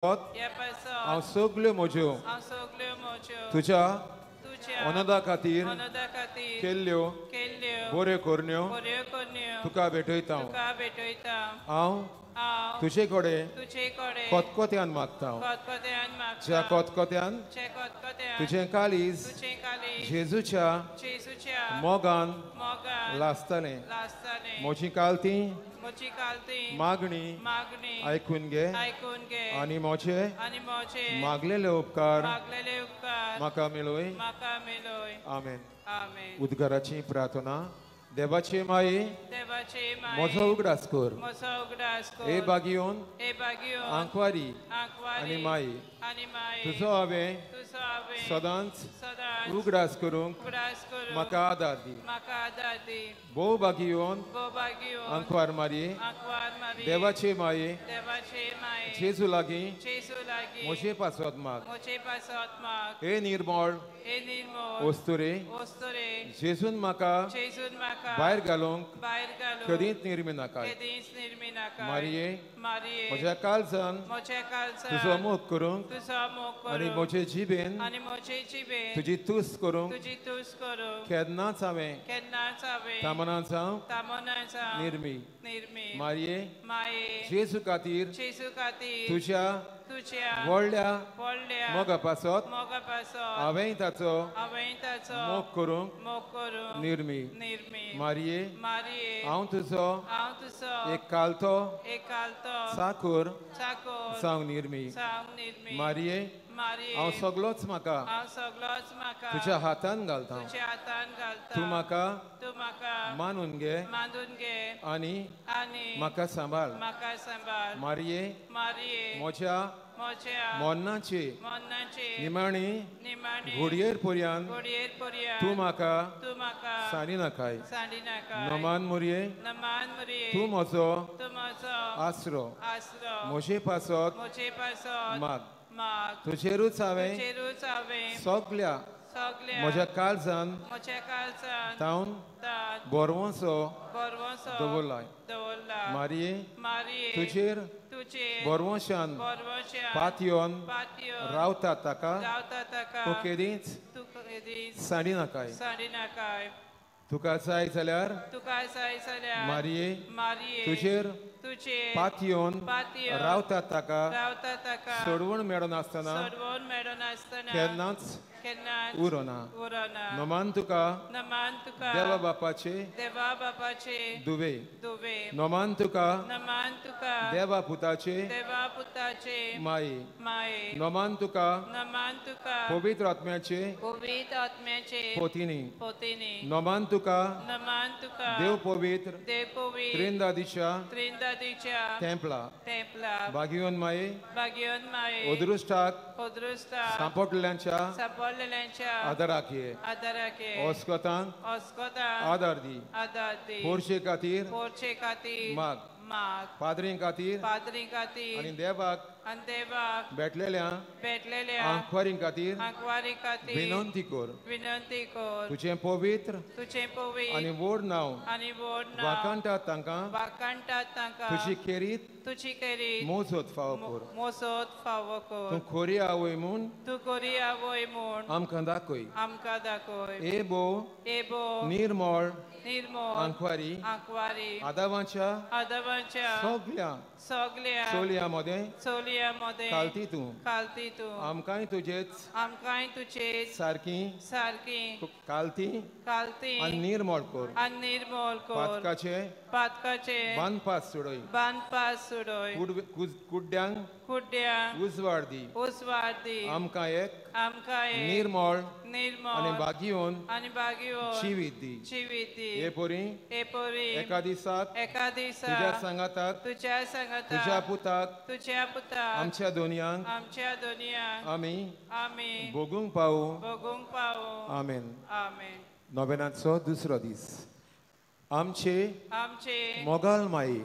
हांव सगल्यो म्हज्यो तुज्या अनदा खातीर केल्ल्यो बऱ्यो करण्यो तुका भेटयता। हांव तुजे कडेन कोतकोत्यान मागता, ज्या कोतकोत्यान तुजें काळीज जेजूच्या मोगान लासतलें। म्हजी कालती मागणी आयकून घे आनी म्हजे मागलेले उपकार म्हाका मेळय। आमेन। उद्गाराची प्रार्थना। देवाचे माये म्हजो उगडास कर, हे बागियोन आंकवारी आनी माये तुजो हांवें सदांच उगडास करूंक म्हाका आदार दी। भोव बागियोन आंकवार मारये देवाचे माये जेजू लागीं म्हजे पासत माग। हे निर्मळ वस्तुरे जेजून म्हाका भायर घालूंक कदींच निर्मी नाका। मारये म्हज्या काळजान तुजो मोग करूंक आनी म्हजे जिबेन तुजी तुस्त करूंक केन्नाच हांवें तामना जावंक निर्मी। मारये जेजू खातीर तुज्या व्हडल्या मोगा पासत हांवें ताचो मोग करूंक निर्मी। मारये हांव तुजो एक कालतो चाकूर जावंक निर्मी। मारये हांव सगलोच म्हाका तुज्या हातान घालता, तूं म्हाका मानून घे आनी म्हाका सांबाळ। मारये म्हज्या मरणाचे निमाणी घडयेर पर्यंत तूं म्हाका सांडी नाकाय। नमान मुरये तूं म्हजो आसरो, म्हजे पासत माग। तुजेरूच हांवें सगल्या म्हज्या काळजान तावन बरवंसो दवरलाय। मारये तुजेर बरवंशान पातयोन रावता ताका तूं केदींच सांडी नाकाय। तुका जाय जाल्यार मारये तुजेर पातयोन रावता ताका सोडवण मेळनासतना केन्नाच उरना। नमान तुका देवा बापाचे दुवे, नमान तुका देवा पुताचे माये, नमान तुका पवित्र आत्म्याचे पोतिनी, नमान तुका देव पवित्र त्रिंदादीच्या तेंपला। बागियोन माये अदृश्टाक सांपडल्यांच्या आदाराक ये, ओस्कोतांक आदार दी, पोरशे खातीर माग, पाद्रीं खातीर आनी देवाक भेटलेल्या आंकवारीं खातीर विनंती कर। तुजें पवित्र आनी व्हड नांव वाखाणटात तांकां तुजी खेरीत मोजत फावो कर। तूं खरी आवय म्हूण आमकां दाखय। हे भोव निर्मळ आंकवारी आदावाच्या सगल्या चलयां मदें कालती तूं आमकांय तुजेच सारकी कालती आनी निर्मळ कर। पातकाचे बांदपास सोडय, कुड्ड्यांक उजवाड दी, आमकां एक निर्मळ आनी बागियोन जिवीत दी। हे परी एका दिसाक तुज्या सांगाताक तुज्या पुताक आमच्या दोनयांक आमी भोगूंक पावू। आमेन। नोवेनाचो दुसरो दीस। आमचे मोगाल माये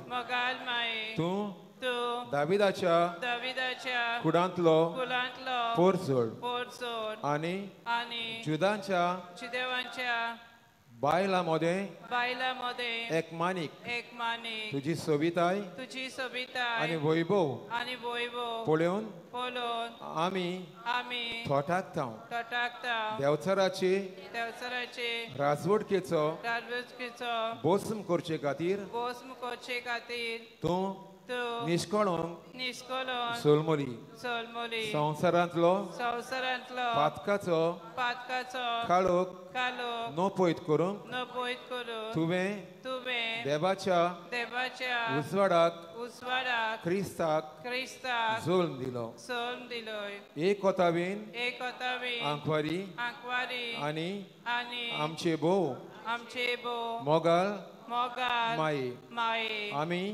तूं दाविदाच्या कुडांतलो पोरजोड आनी जुदांच्या बायलां मदें एक माणिक तुजी सोबिताय आनी वैभव पळोवन आमी थोटाकता देवचाराचे राजवटकेचो बोस्म करचे खातीर तूं निष्कळंक सोलमोली संवसारांतलो पातकाचो काळोख नपयत करूंक तुवें देवाच्या उजवाडाक क्रिस्ताक जल्म दिलो. एक ओतावीन आंकवारी आनी आमचे भोव मोगाल माये आमी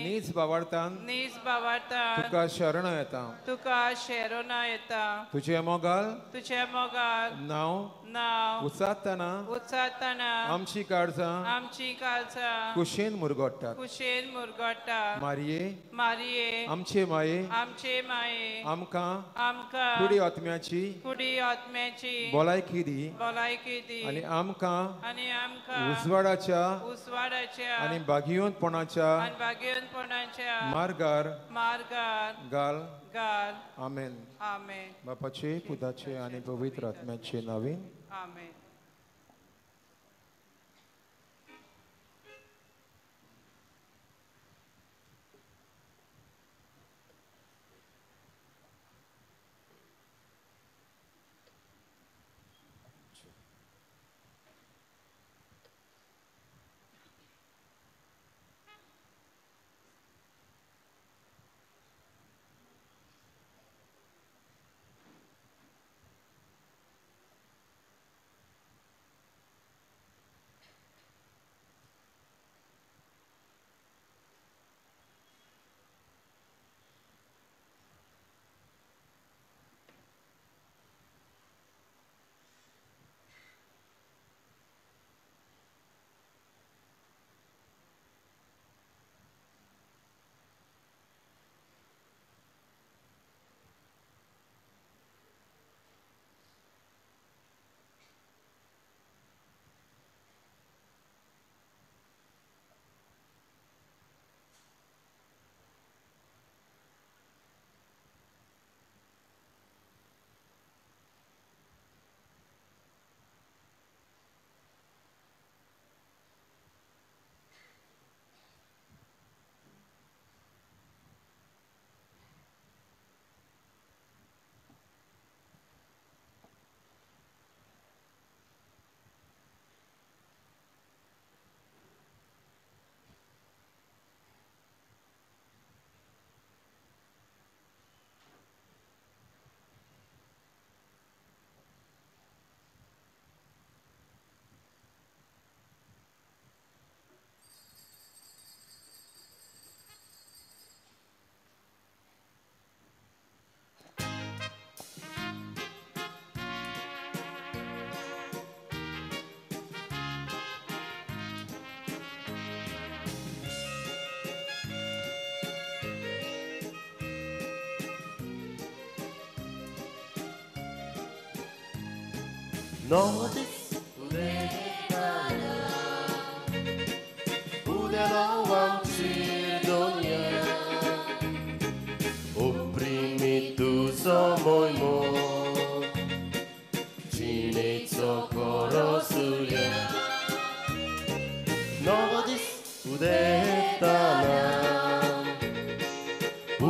नीज भावार्थान तुका शरण येता. तुझे मोगाल नांव उचारतना आमची काळजां कुशेन मुरगोट्टात. मारिये आमचे माये आमकां कुडी आत्म्याची भलायकी दी आनी आमकां उजवाडाच्या आनी भाग्यवंतपणाच्या मार्गार घाल. आमेन. बापाचे पुताचे आनी पवित्र आत्म्याचे नांवान आमेन. Notice उदेताना उदेलो आमचेर दोनया ओप्रिमी तुजो मोयमो जिणेचो खरो सुर्या. नवदीस उदेताना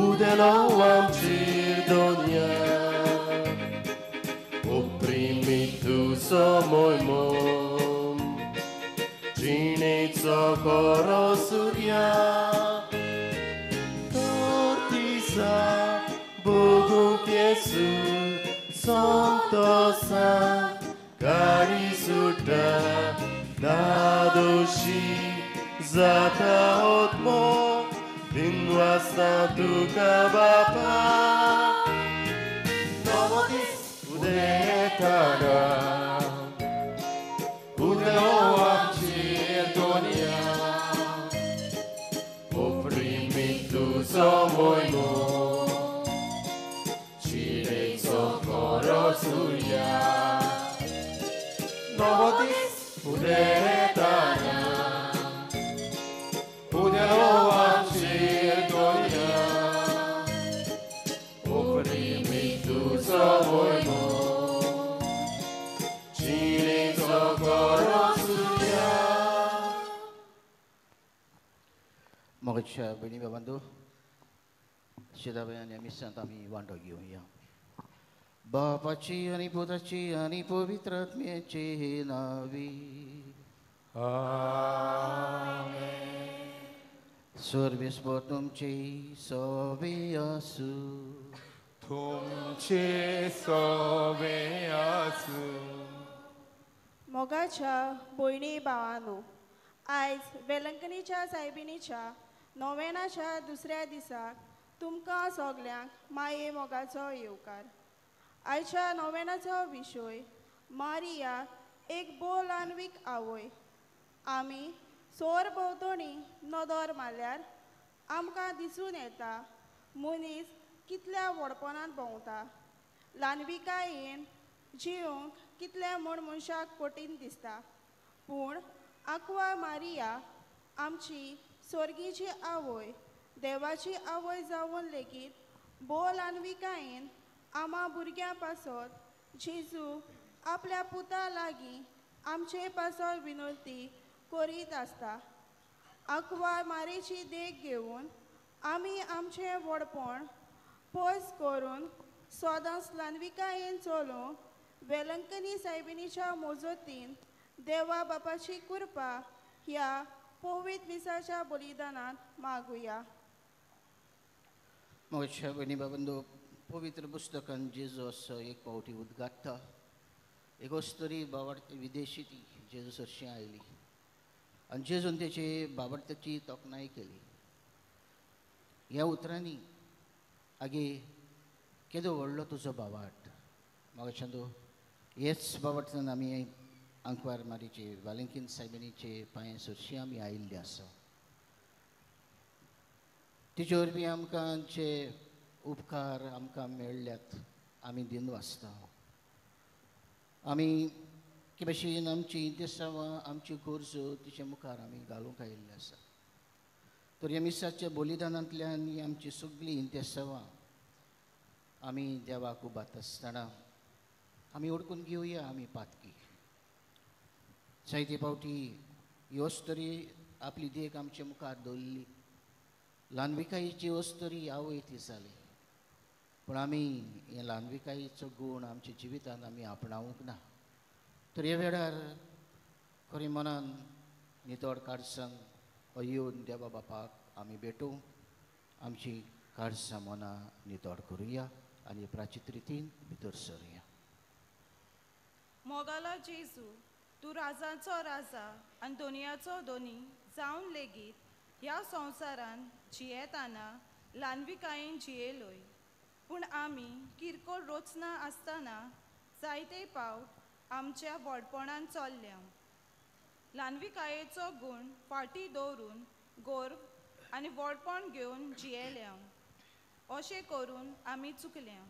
उदेलो आमचेर दोनया तुजो मोयमो जिणेचो खरो सुर्या. तर दिसा भोगूंक येसू संतोसान गाडी सुट्टा दादोशी जाता आत्मो दिनवासता तुका बापा. नवो दीस उदेताना उदेलो आमचेर दोनया ओप्रिमी तुजो मोयमो जिणेचो खरो सुर्या. नवो दीस उदेताना उदेलो आमचेर दोनया ओप्रिमी तुजो वयमो जिणेचो गरजुया. मोगाच्या भयणी बाबांनो, शेजारी आनी मिसांत आमी वांटो घेवया. बापाची आनी पुताची आनी पवित्र आत्म्याचे नांवी आमेन. सर्वेस्पर तुमचे सोवे आसूं. तुमचे सोवे आसूं. मोगाच्या भयणी भावानो, आयज वेलंकनीच्या सायबिणीच्या नोवेनाच्या दुसऱ्या दिसाक तुमकां सगल्यांक माये मोगाचो येवकार. आयच्या नोवेनाचो विशय मारिया एक भोव आवय. आमी सोर भोंवतणी नदर मारल्यार आमकां दिसून येता मनीस कितल्या व्हडपणान भोंवता, ल्हानविकायेन जिवंक कितलें म्हूण मनशाक कठीण दिसता. पूण आंकवार मारिया आमची स्वर्गीची आवय, देवाची आवय जावन लेगीत भोव ल्हानविकायेन आमा भुरग्यां पासत जेजू आपल्या पुता लागीं आमचे पासत विनंती करीत आसता. आंकवार मारेची देख घेवन आमी आमचें व्हडपण पयस करून सदांच ल्हानविकायेन चलोवंक वेलंकनी सायबिणीच्या मोजतीन देवा बापाची कृपा ह्या पवित्र मिसाच्या बलिदानांत मागुया. मोगाच्या भयणी बाबांनो, पवित्र पुस्तकान जेजू असो एक फावटी उद्गाडटा. एक अस्तुरी बाबार्थ विदेशी ती जेजू सरशी आयली आनी जेजून तेचे बाबार्थाची तोखणाय केली. ह्या उतरांनी आगे केदो व्हडलो तुजो बाबाट. मोगाच्यान हेच बाबार्थान आमी आंकवार मारीचे वालेंकीन सायबिणीचे पांय सरशी आमी आयिल्ले आसा. तिचे वरवीं आमकां जे उपकार आमकां मेळ्ळ्यात आमी दिनवासता. आमी के भशेन आमची इंतेसांवां आमच्यो गरजो तिचे मुखार आमी घालूंक आयिल्ले आसा. तर ह्या मिसाच्या बलिदानांतल्यान ही आमची सगळीं इंतेसांवां आमी देवाक उबात आसतना आमी ओडकून घेवया आमी पातकी. जायते फावटी ही अस्तुरी आपली देख आमचे मुखार दवरली. ल्हानविकायेची अस्तुरी आवय ती जाली, पूण आमी हे ल्हानविकायेचो गूण आमच्या जिवितांत आमी आपणावंक ना. तर ह्या वेळार खरें मनान नितळ काळजान येवन देवा बापाक आमी भेटूंक आमची काळजां मनां नितळ करुया आनी प्राचित रितीन भितर सरुया. मोगालो जेजू, तूं राजाचो राजा आनी दोनयाचो दोनी जावन लेगीत ह्या संवसारान जियेताना ल्हानविकायेन जियेलोय. पूण आमी किरकोळ रोचना आसतना जायते पावट आमच्या व्हडपणान चल्ल्या. ल्हानविकायेचो गूण फाटीं दवरून गोर्व आनी व्हडपण घेवन जियेल्या. अशें करून आमी चुकल्या.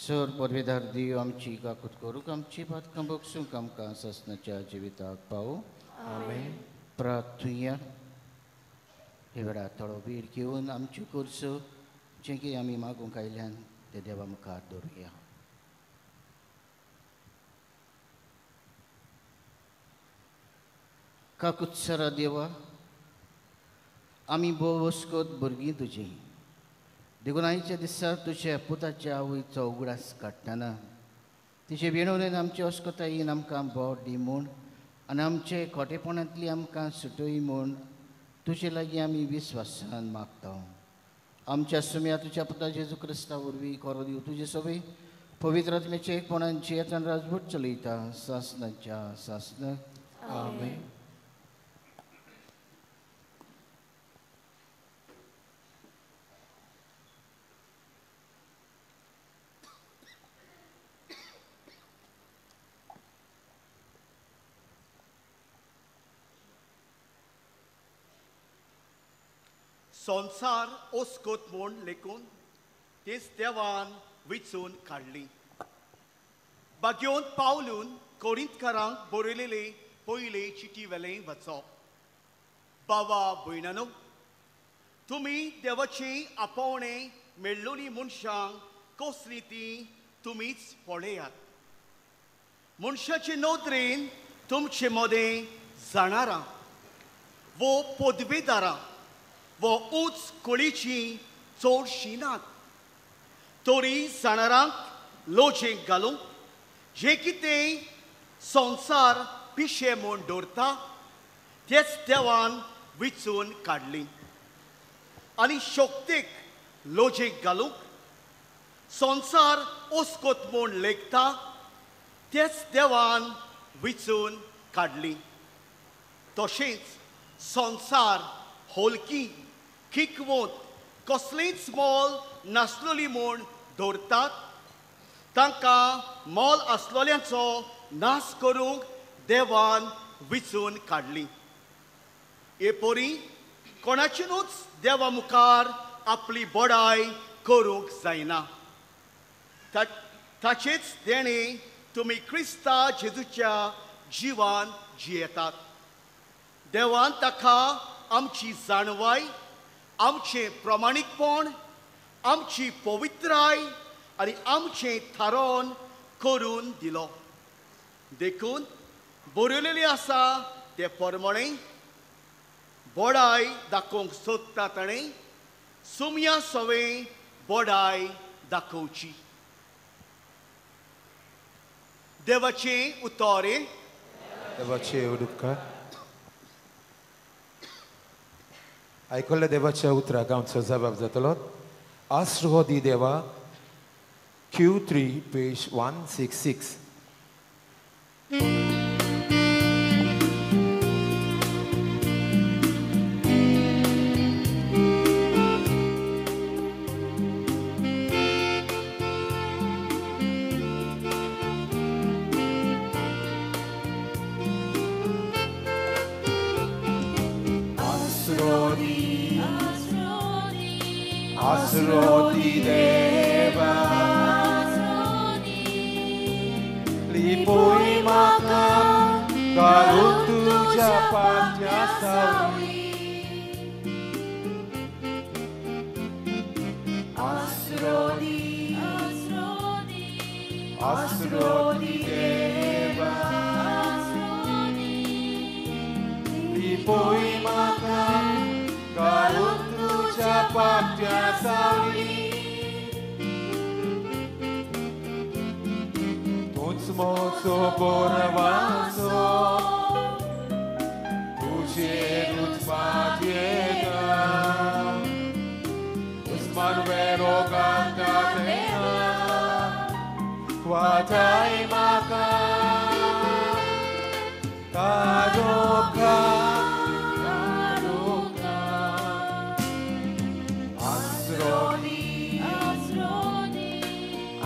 सर पदवीधार देव आमची काकूत करूंक आमची पातकां भोगसूंक आमकां सासणाच्या जिविताक पावो. आमेन. प्रार्थुया. हे वेळार थोडो वेळ घेवन आमच्यो गरजो जें कितें आमी मागूंक आयल्यान तें देवा मुखार दवरुया. काकुत्सरा देवा, आमी भोव वस्कोत भुरगीं तुजी, देखून आयच्या दिसा तुज्या पुताच्या आवयचो उगडास काडटना तिचे विणवणेन आमचे अस्कोतायेन आमकां बोट दी म्हूण आनी आमचे खोटेपणांतली आमकां सुटय म्हूण तुजे लागीं आमी विस्वासान मागता. आमच्या सुम्या तुज्या पुता जेजू क्रिस्ता वरवीं करो दिव तुजे सगळी पवित्र आत्म्याच्या एकपणान येतान राजभूट चलयता सासनाच्या सासना. आमेन. संवसार ओस्कोत म्हूण लेखून तेच देवान विचून काडली. बागयोन पावलून कोरिंतकारांक बरयलेले पयले चिटी वेले वचप. बाबा भयणानो, तुमी देवाची आपोवणें मेळ्ळोली मनशांक कसली ती तुमीच पळयात. मनशाचे नदरेन तुमचे मदें जाणारां वो पदवेदारां वो उंच कुळीची चडशीं नात, तरी जाणारांक लोजेक घालूंक जें कितें संवसार पिशें म्हूण दवरता तेच देवान विचून काडली आनी शक्तीक लोजेक घालूंक संवसार ओस्कोत म्हूण लेखता तेच देवान विचून काडली. तशेंच संवसार होलकी किकवत कसलीच मोल नासलोली म्हूण दवरतात तांकां मोल आसलोल्यांचो नाश करूंक देवान विचून काडली. हे परी कोणाच्यानूच देवा मुखार आपली बडाय करूंक जायना. ताचेच देणें तुमी क्रिस्ता जेजूच्या जिवान जियेतात. देवान ताका आमची जाणवाय, आमचें प्रमाणीकपण, आमची पवित्राय आनी आमचें थारोवन करून दिलो. देखून बरयलेलें आसा ते प्रमाणें बडाय दाखोवंक सोदता ताणें सुमया सवें बडाय दाखोवची. देवाचें उतर. देवाचें उपकार. आयकल्ल्या देवाच्या उतराक आमचो जबाब जातलो. आसरो दी देवा, Q3 page 166. Asro di Deva, Lipui maka घालून तुझ्या पांच्या सावळी. आसरो दी, आसरो दी देवा, लिपय म्हाका घालून तुझ्या पांच्या सावळी. तूंच म्हजो बरवासो, तुजेरूच पातयेता, उस्मान वेलो घालता तेन्ना वाटाय म्हाका काळोखा. आसरो दी,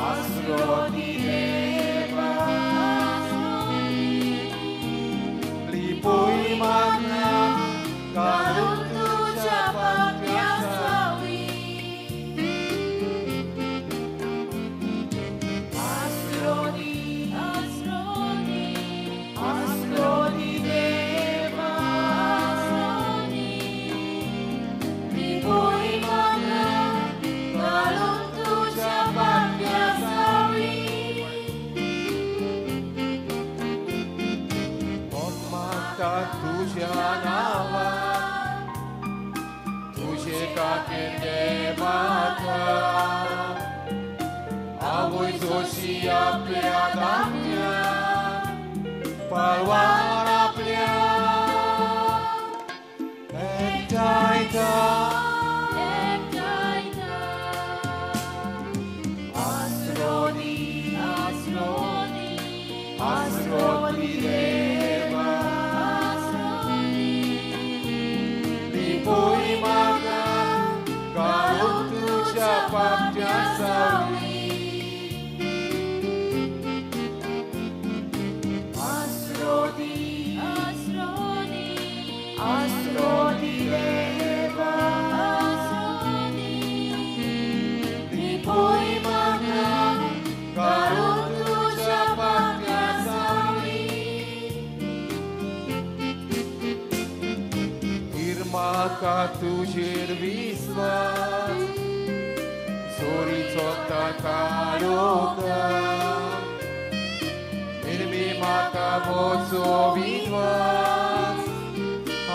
आसरो दी देवा, लिपय म्हाका घालून तुज्या पांच्या सावळी. आसरो दी, आसरो दी देवा, लिपय म्हाका घालून तुज्या पांच्या सावळी. मागता तुझ्या नांवान तुझे खातीर देवाका आवय जोशी आपल्या दामल्या पाळवार आपल्या एकठांयता आसरो दी आसरो दी आसरो दी देवा लिपोय म्हाका घालून तुज्या पापट्या सावळी आसरो दी आसरो दी आसरो दी देवा लिपोय म्हाका घालून तुज्या पापट्या सावळी म्हाका तुजेर विस्वास सोरी चोखता काळोखा निर्मी म्हाका मोचो विद्वास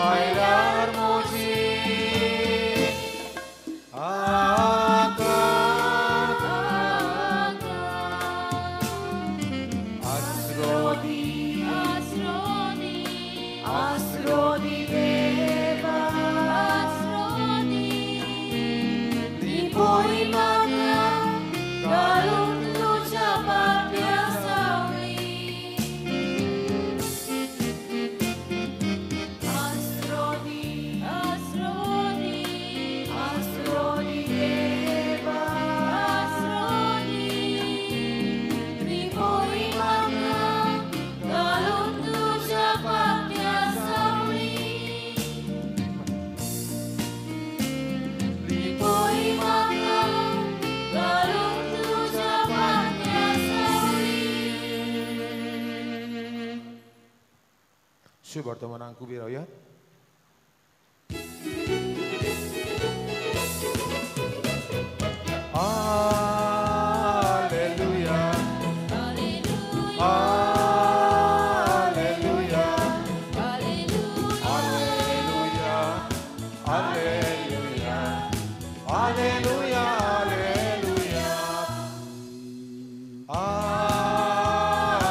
आयल्यार म्हजी आका आसरो दी आसरो दी आसरो दी देवा लिपोय म्हाका घालून तुज्या पापट्या सावळी आसरो दी आसरो दी आसरो दी देवा आसरो दी लिपोय म्हाका घालून तुज्या पापट्या सावळी लिपोय म्हाका घालून तुज्या पापट्या सावळी. शुभ वर्तमानांक उबी रावया. Alleluia, Alleluia, Alleluia, Alleluia, Alleluia, Alleluia, Alleluia,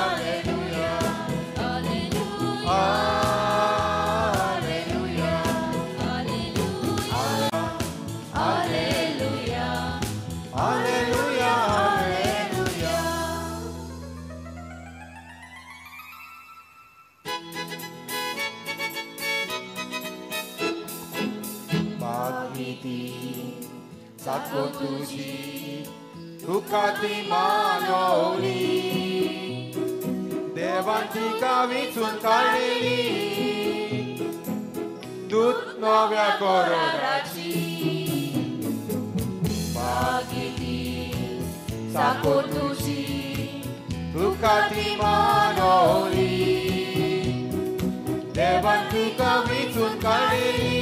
Alleluia, Alleluia, Alleluia, Alleluia. बागीती साको तुझी तुका ती मानवली देवान तिका विचून काडलेली दूत नव्या कोरोनाची बागीती साको तुझी तुका ती मानवली देवान तिका विचून काडलेली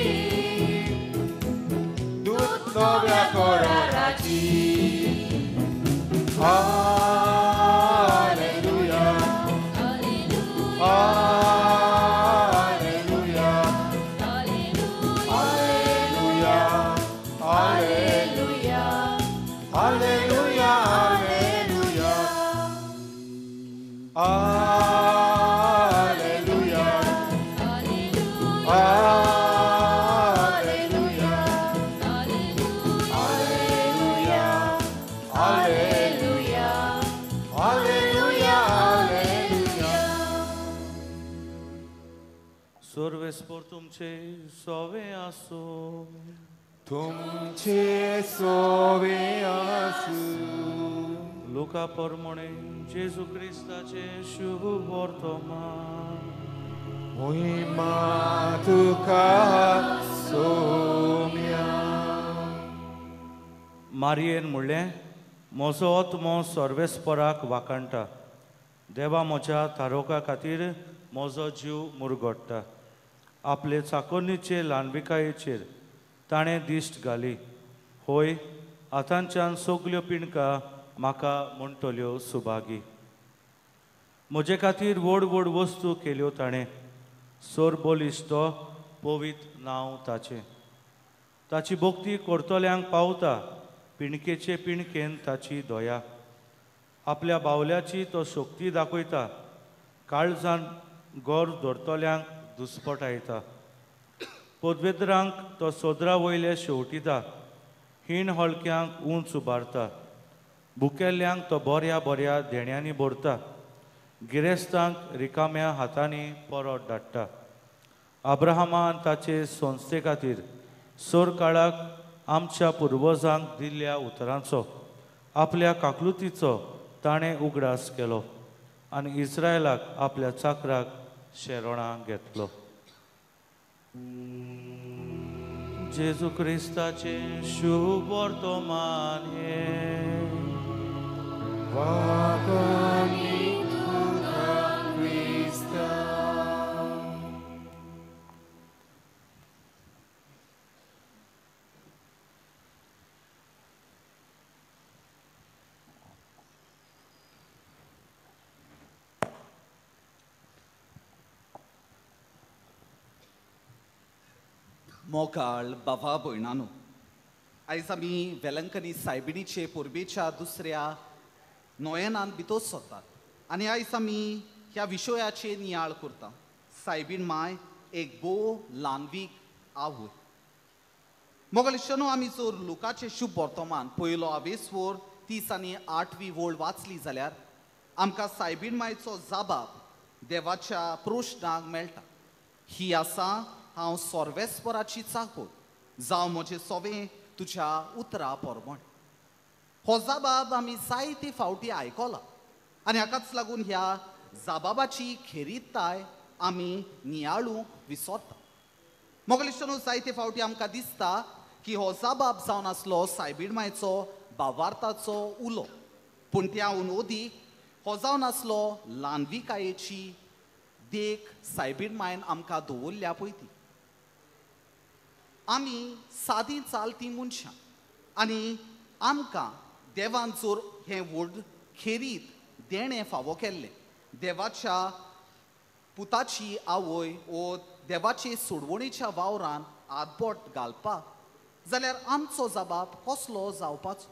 दूत नव्या कोरोनाची. Alleluia, Alleluia, Alleluia, Alleluia, Alleluia, Alleluia, Alleluia, Alleluia, Alleluia, Alleluia, Alleluia, Alleluia. सर्वेस्पर तुमचे सोवे आसो. तुमचे सोवे आसू. लुका परमणे जेजू क्रिस्ताचे शुभ वर्तमान. महिमा तुका सोम्या. मारियेन म्हणलें, म्हजो आत्मो सर्वेस्पराक वाखाणटा, देवा म्हज्या तारोका खातीर म्हजो जीव मुरगोडटा. आपले चाकोन्नीचे ल्हानविकायेचेर ताणें दिश्ट घाली, होय आतांच्यान सगल्यो पिणका म्हाका म्हणटल्यो सुभागी. म्हजे खातीर व्हड व्हड वस्तू केल्यो ताणें, सोर बलिश्ट तो पवित्र नांव ताचें. ताची भक्ती करतल्यांक पावता, पिणकेचे पिणकेन ताची दया. आपल्या बावल्याची तो शक्ती दाखयता, काळजान गोर धरतल्यांक दुस्पटायता. पदवेदरांक तो सोदरा वयले शेवटिता, हीण हलक्यांक उंच उबारता. भुकेल्ल्यांक तो बऱ्या बऱ्या देण्यांनी भरता, गिरेस्तांक रिकाम्या हातांनी परत धाडटा. अब्राहमान ताचे संस्थे खातीर सोर काळाक आमच्या पुर्वजांक दिल्ल्या उतरांचो आपल्या काकलुतीचो ताणें उगडास केलो आनी इस्रायलाक आपल्या चाकराक शेरणां घेतलो. जेजू क्रिस्ताचें शुभ वर्तमान हें. वाखाणी तुका क्रिस्ता. मोगाळ बाबा भयणानो, आयज आमी वेलंकनी सायबिणीचे परबेच्या दुसऱ्या नोयेनान भितर सरतात आनी आयज आमी ह्या विशयाचेर नियाळ करता. सायबीण माय एक भोव ल्हानवीक आवय. मोगलिश्यानो, आमी जर लुकाचें शुभ वर्तमान पयलो आवेसवर 30 आनी 8वी वळ वाचली जाल्यार आमकां सायबीण मायचो जाबाब देवाच्या प्रश्नाक मेळटा. ही आसा हांव सर्वेस्पराची चाकोर, जावं म्हजें सोवें तुज्या उतरा प्रमाण. हो जाबाब आमी जायते फावटी आयकला आनी हाकाच लागून ह्या जाबाबाची खेरीतताय आमी नियाळूंक विसरता. मोगलिश्यानो, जायते फावटी आमकां दिसता की हो जाबाब जावन आसलो सायबीण मायचो बावार्थाचो उलो, पूण त्याहून अदीक हो जावन आसलो ल्हानविकायेची देख सायबीण मायन आमकां दवरल्या पळय ती. आमी सादी चालती मनशां आनी आमकां देवान जर हें व्हड खेरीत देणें फावो केल्लें, देवाच्या पुताची आवय ओ देवाचे सोडवणेच्या वावरान हातबोट घालपाक जाल्यार आमचो जबाब कसलो जावपाचो?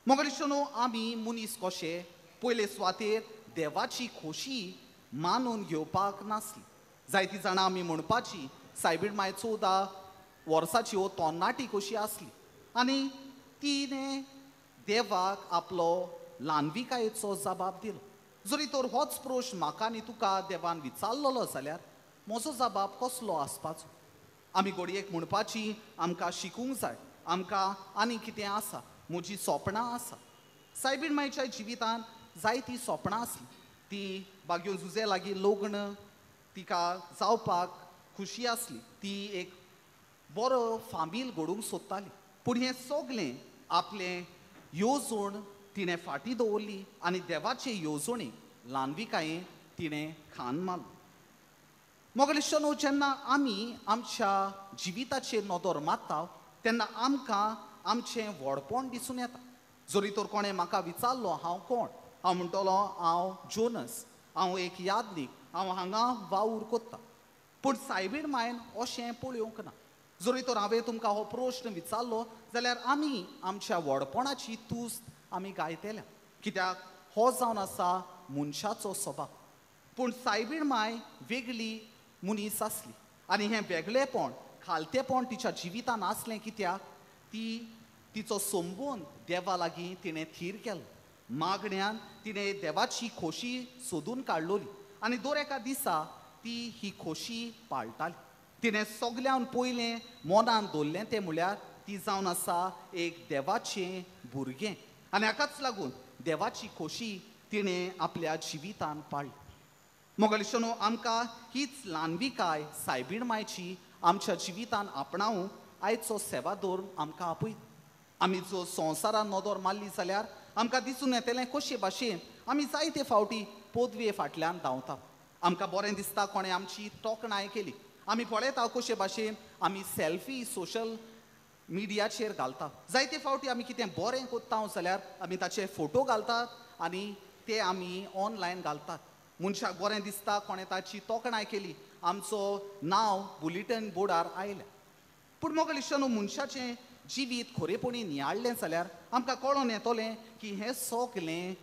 मोगलिश्यानो, आमी मनीस कशे पयले सुवातेर देवाची खोशी मानून घेवपाक नासली. जायतीं जाणां आमी म्हणपाची सायबीण माय 14 वर्साची हो तरणाटी कशी आसली आनी तिणें देवाक आपलो ल्हानविकायेचो जबाब दिलो. जरी तर होच प्रश्न म्हाका आनी तुका देवान विचारलेलो जाल्यार म्हजो जबाब कसलो आसपाचो? आमी घडयेक म्हणपाची आमकां शिकूंक जाय, आमकां आनी कितें आसा, म्हजी सोपणां आसा. सायबीण मायच्या जिवितान जायतीं सोपणां आसलीं. ती बाग्यो जुजे लागीं लग्न तिका जावपाक खुशी आसली, ती एक बरो फामील घडोवंक सोदताली, पूण हें सगलें आपलें येवजण तिणें फाटीं दवरली आनी देवाचे येवजणेक ल्हानविकायेन तिणें खान मारलो. मोगलिश्यानो, जेन्ना आमी आमच्या जिविताचेर नदर मारता तेन्ना आमकां आमचें व्हडपण दिसून येता. जरी तर कोणें म्हाका विचारलो हांव कोण, हांव म्हणटलो हांव जोनस, हांव एक यादनीक, हांव हांगा वावर कोत्ता. पूण सायबीण मायन अशें पळोवंक ना. जरी तर हांवें तुमकां हो प्रश्न विचारलो जाल्यार आमी आमच्या व्हडपणाची तुस्त आमी गायतल्या, कित्याक हो जावन आसा मनशाचो स्वभाव. पूण सायबीण माय वेगळी मनीस आसली आनी हें वेगळेपण खालतेपण तिच्या जिवितान आसलें, कित्याक ती तिचो संबंद देवा लागीं तिणें थीर केलो. मागण्यान तिणें देवाची खोशी सोदून काडलोली आनी दर एका दिसा ती ही खोशी पाळटाली. तिणें सगल्यान पयलें मनान दवरलें तें म्हळ्यार ती जावन आसा एक देवाचें भुरगें आनी हाकाच लागून देवाची खोशी तिणें आपल्या जिवितान पाळ्ळी. मोगलिश्यानो, आमकां हीच ल्हानविकाय सायबीण मायची आमच्या जिवितान आपणावूंक आयचो सेवादोर आमकां आपयता. आमी जो संवसारान नदर मारली जाल्यार आमकां दिसून येतलें कशे भाशेन आमी जायते फावटी पदवे फाटल्यान धांवता. आमकां बरें दिसता कोणें आमची तोखणाय केली, आमी पळयता कशे भाशेन आमी सेल्फी सोशल मिडियाचेर घालता. जायते फावटी आमी कितें बरें कोत्ता जाल्यार आमी ताचे फोटो घालतात आनी ते आमी ऑनलायन घालतात. मनशाक बरें दिसता कोणें ताची तोखणाय केली, आमचो नांव बुलेटीन बोर्डार आयलें. पूण मोगल इश्टानो, मनशाचें जिवीत खरेपणी नियाळ्ळें जाल्यार आमकां कळोन येतलें की हें सगलें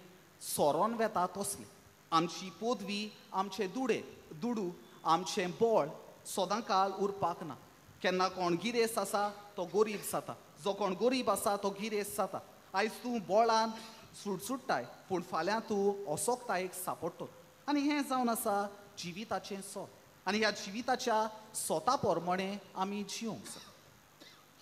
सोरोन वेता तसलें. आमची पदवी, आमचे दुडू, आमचें बळ सदां काळ उरपाक ना. केन्ना कोण गिरेस्त आसा तो गरीब जाता, जो कोण गरीब आसा तो गिरेस्त जाता. आयज तूं बळान सुटसुट्टाय पूण फाल्यां तूं असोकतायेक सापडटलो. आनी हें जावन आसा जिविताचें सोत. आनी ह्या जिविताच्या सोता प्रमाणे आमी जिवंक जाय.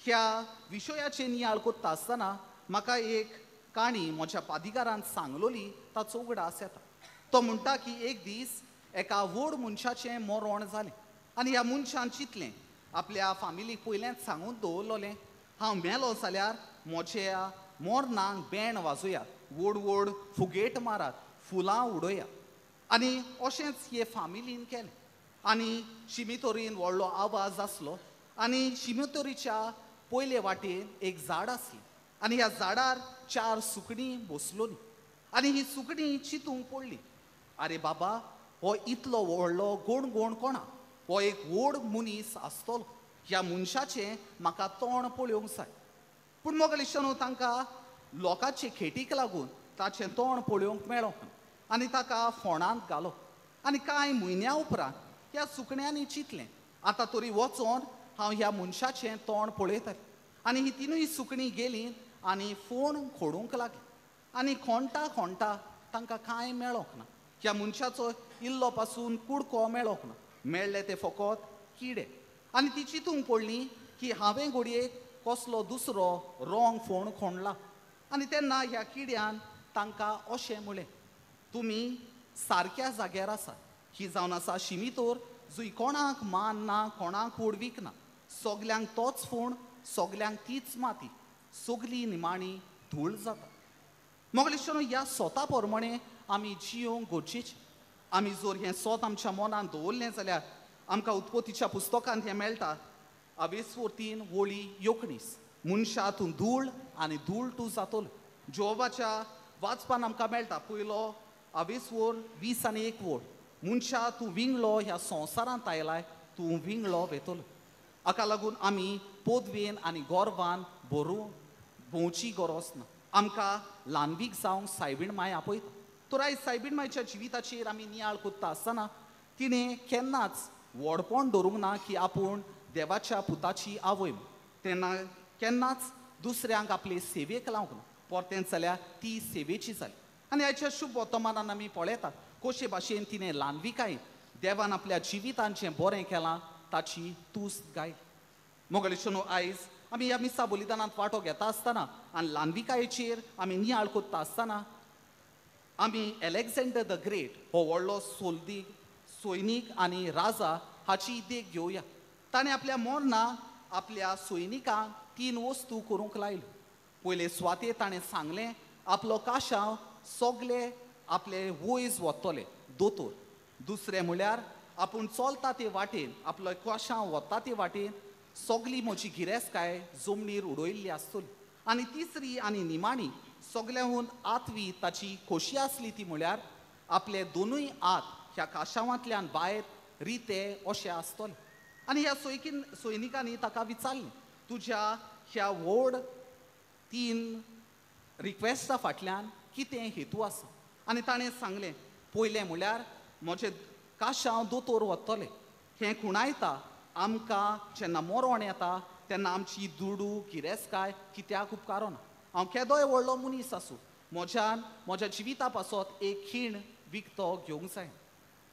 ह्या विशयाचेर नियाळ करता आसतना म्हाका एक काणी म्हज्या पादिकारान सांगलोली ताचो उगडास येता. तो म्हणटा की एक दीस एका व्हड मनशाचें मरण जालें आनी ह्या मनशान चिंतलें, आपल्या फामिलीक पयलेंच सांगून दवरलोलें, हांव मेलो जाल्यार म्हज्या मरणाक बँड वाजोयात, व्हड व्हड फुगेट मारात, फुलां उडयात. आनी अशेंच हे फामिलीन केलें. आनी शिमितोरीन व्हडलो आवाज आसलो आनी शिमितोरीच्या पयले वाटेन एक झाड आसलें आनी ह्या झाडार 4 सुकणीं बसलोलीं. आनी ही सुकणीं चिंतूंक पडली, आरे बाबा, हो इतलो व्हडलो गोण कोणा, हो एक व्हड मनीस आसतलो, ह्या मनशाचें म्हाका तोंड पळोवंक जाय. पूण मोगल इश्टानो, तांकां लोकांचे खेटीक लागून ताचें तोंड पळोवंक मेळोंक ना आनी ताका फोंडांत घालो. आनी कांय म्हयन्या उपरांत ह्या सुकण्यांनी चिंतलें, आतां तरी वचोन हांव ह्या मनशाचें तोंड पळयतलें. आनी ही तिनूय सुकणीं गेलीं आनी फोण खोडूंक लागली आनी खोंडटा खोंडटा तांकां कांय मेळोंक ना. ह्या मनशाचो इल्लो पासून कुडको मेळोंक ना, मेळ्ळे ते फकत किडे. आनी ती चिंतूंक पडली की हांवें घडयेक कसलो दुसरो रोंग फोण खोंडला. आनी तेन्ना ह्या किड्यान तांकां अशें म्हळें, तुमी सारक्या जाग्यार आसात. ही जावन आसा शिमितोर, जंय कोणाक मान ना, कोणाक व्हडवीक ना, सगल्यांक तोच फोण, सगल्यांक तीच माती, सगली निमाणी धूळ जाता. मोगल इश्टानो, ह्या सोता प्रमाणे आमी जियोंक गरजेचें. आमी जर हें सोत आमच्या मनान दवरलें जाल्यार आमकां उत्पत्तीच्या पुस्तकांत हें मेळटा, अवेस्वोर 3 वळी 19, मनशा तूं धूळ आनी धूळ तूं जातलो. जोबाच्या वाचपान आमकां मेळटा पयलो अवेस्वोर 20 आनी 1 वळ, मनशा तूं विंगलो ह्या संवसारांत आयलाय, तूं विंगलो वेतलो. हाका लागून आमी पदवेन आनी गोरवान भरून भोंवची गरज ना. आमकां ल्हानवीक जावंक सायबीण माय आपयता. तर आयज सायबीण मायच्या जिविताचेर आमी नियाळ करता आसतना तिणें केन्नाच व्हडपण दवरूंक ना की आपूण देवाच्या पुताची आवय. तेन्ना केन्नाच दुसऱ्यांक आपले सेवेक लावंक ना, परतेंच जाल्यार ती सेवेची जाली. आनी आयच्या शुभ वर्तमानान आमी पळयतात कशे भाशेन तिणें ल्हानविकाय देवान आपल्या जिवितान जें बरें केलां ताची तुस्त गायली. मोगल इश्टानो, आयज आमी ह्या मिसा बलिदानांत वांटो घेता आसतना आनी ल्हानविकायेचेर आमी नियाळ करता आसतना आमी एलेक्झांडर the great हो व्हडलो सोल्दी सैनीक आनी राजा हाची देख घेवया. ताणें आपल्या मरणाक आपल्या सैनिकांक 3 वस्तू करूंक लायल्यो. पयले सुवातेर ताणें सांगलें, आपलो काशांव सगले आपले वयज वतले दोतोर. दुसरें म्हळ्यार आपूण चलता ते वाटेन, आपलो काशांव वता ते वाटेन सगली म्हजी गिरेस्तकाय जमनीर उडयल्ली आसतली. आनी तिसरी आनी निमाणी सगल्याहून आठवी ताची खोशी आसली ती म्हळ्यार आपले दोनूय हात ह्या काशावांतल्यान भायर रिते अशें आसतले. आनी ह्या सैनिकांनी ताका विचारलें, तुज्या ह्या व्हड 3 रिक्वेस्टा फाटल्यान कितें हेतू आसा? आनी ताणें सांगलें, पयलें म्हळ्यार म्हजें काशांव दोतोर वतले, हें खुणायता आमकां जेन्ना मरण येता तेन्ना आमची दुडू गिरेस्तकाय कित्याक उपकारना. हांव केदोय व्हडलो मनीस आसूं, म्हज्यान म्हज्या जिविता पासत एक खीण विकतो घेवंक जाय.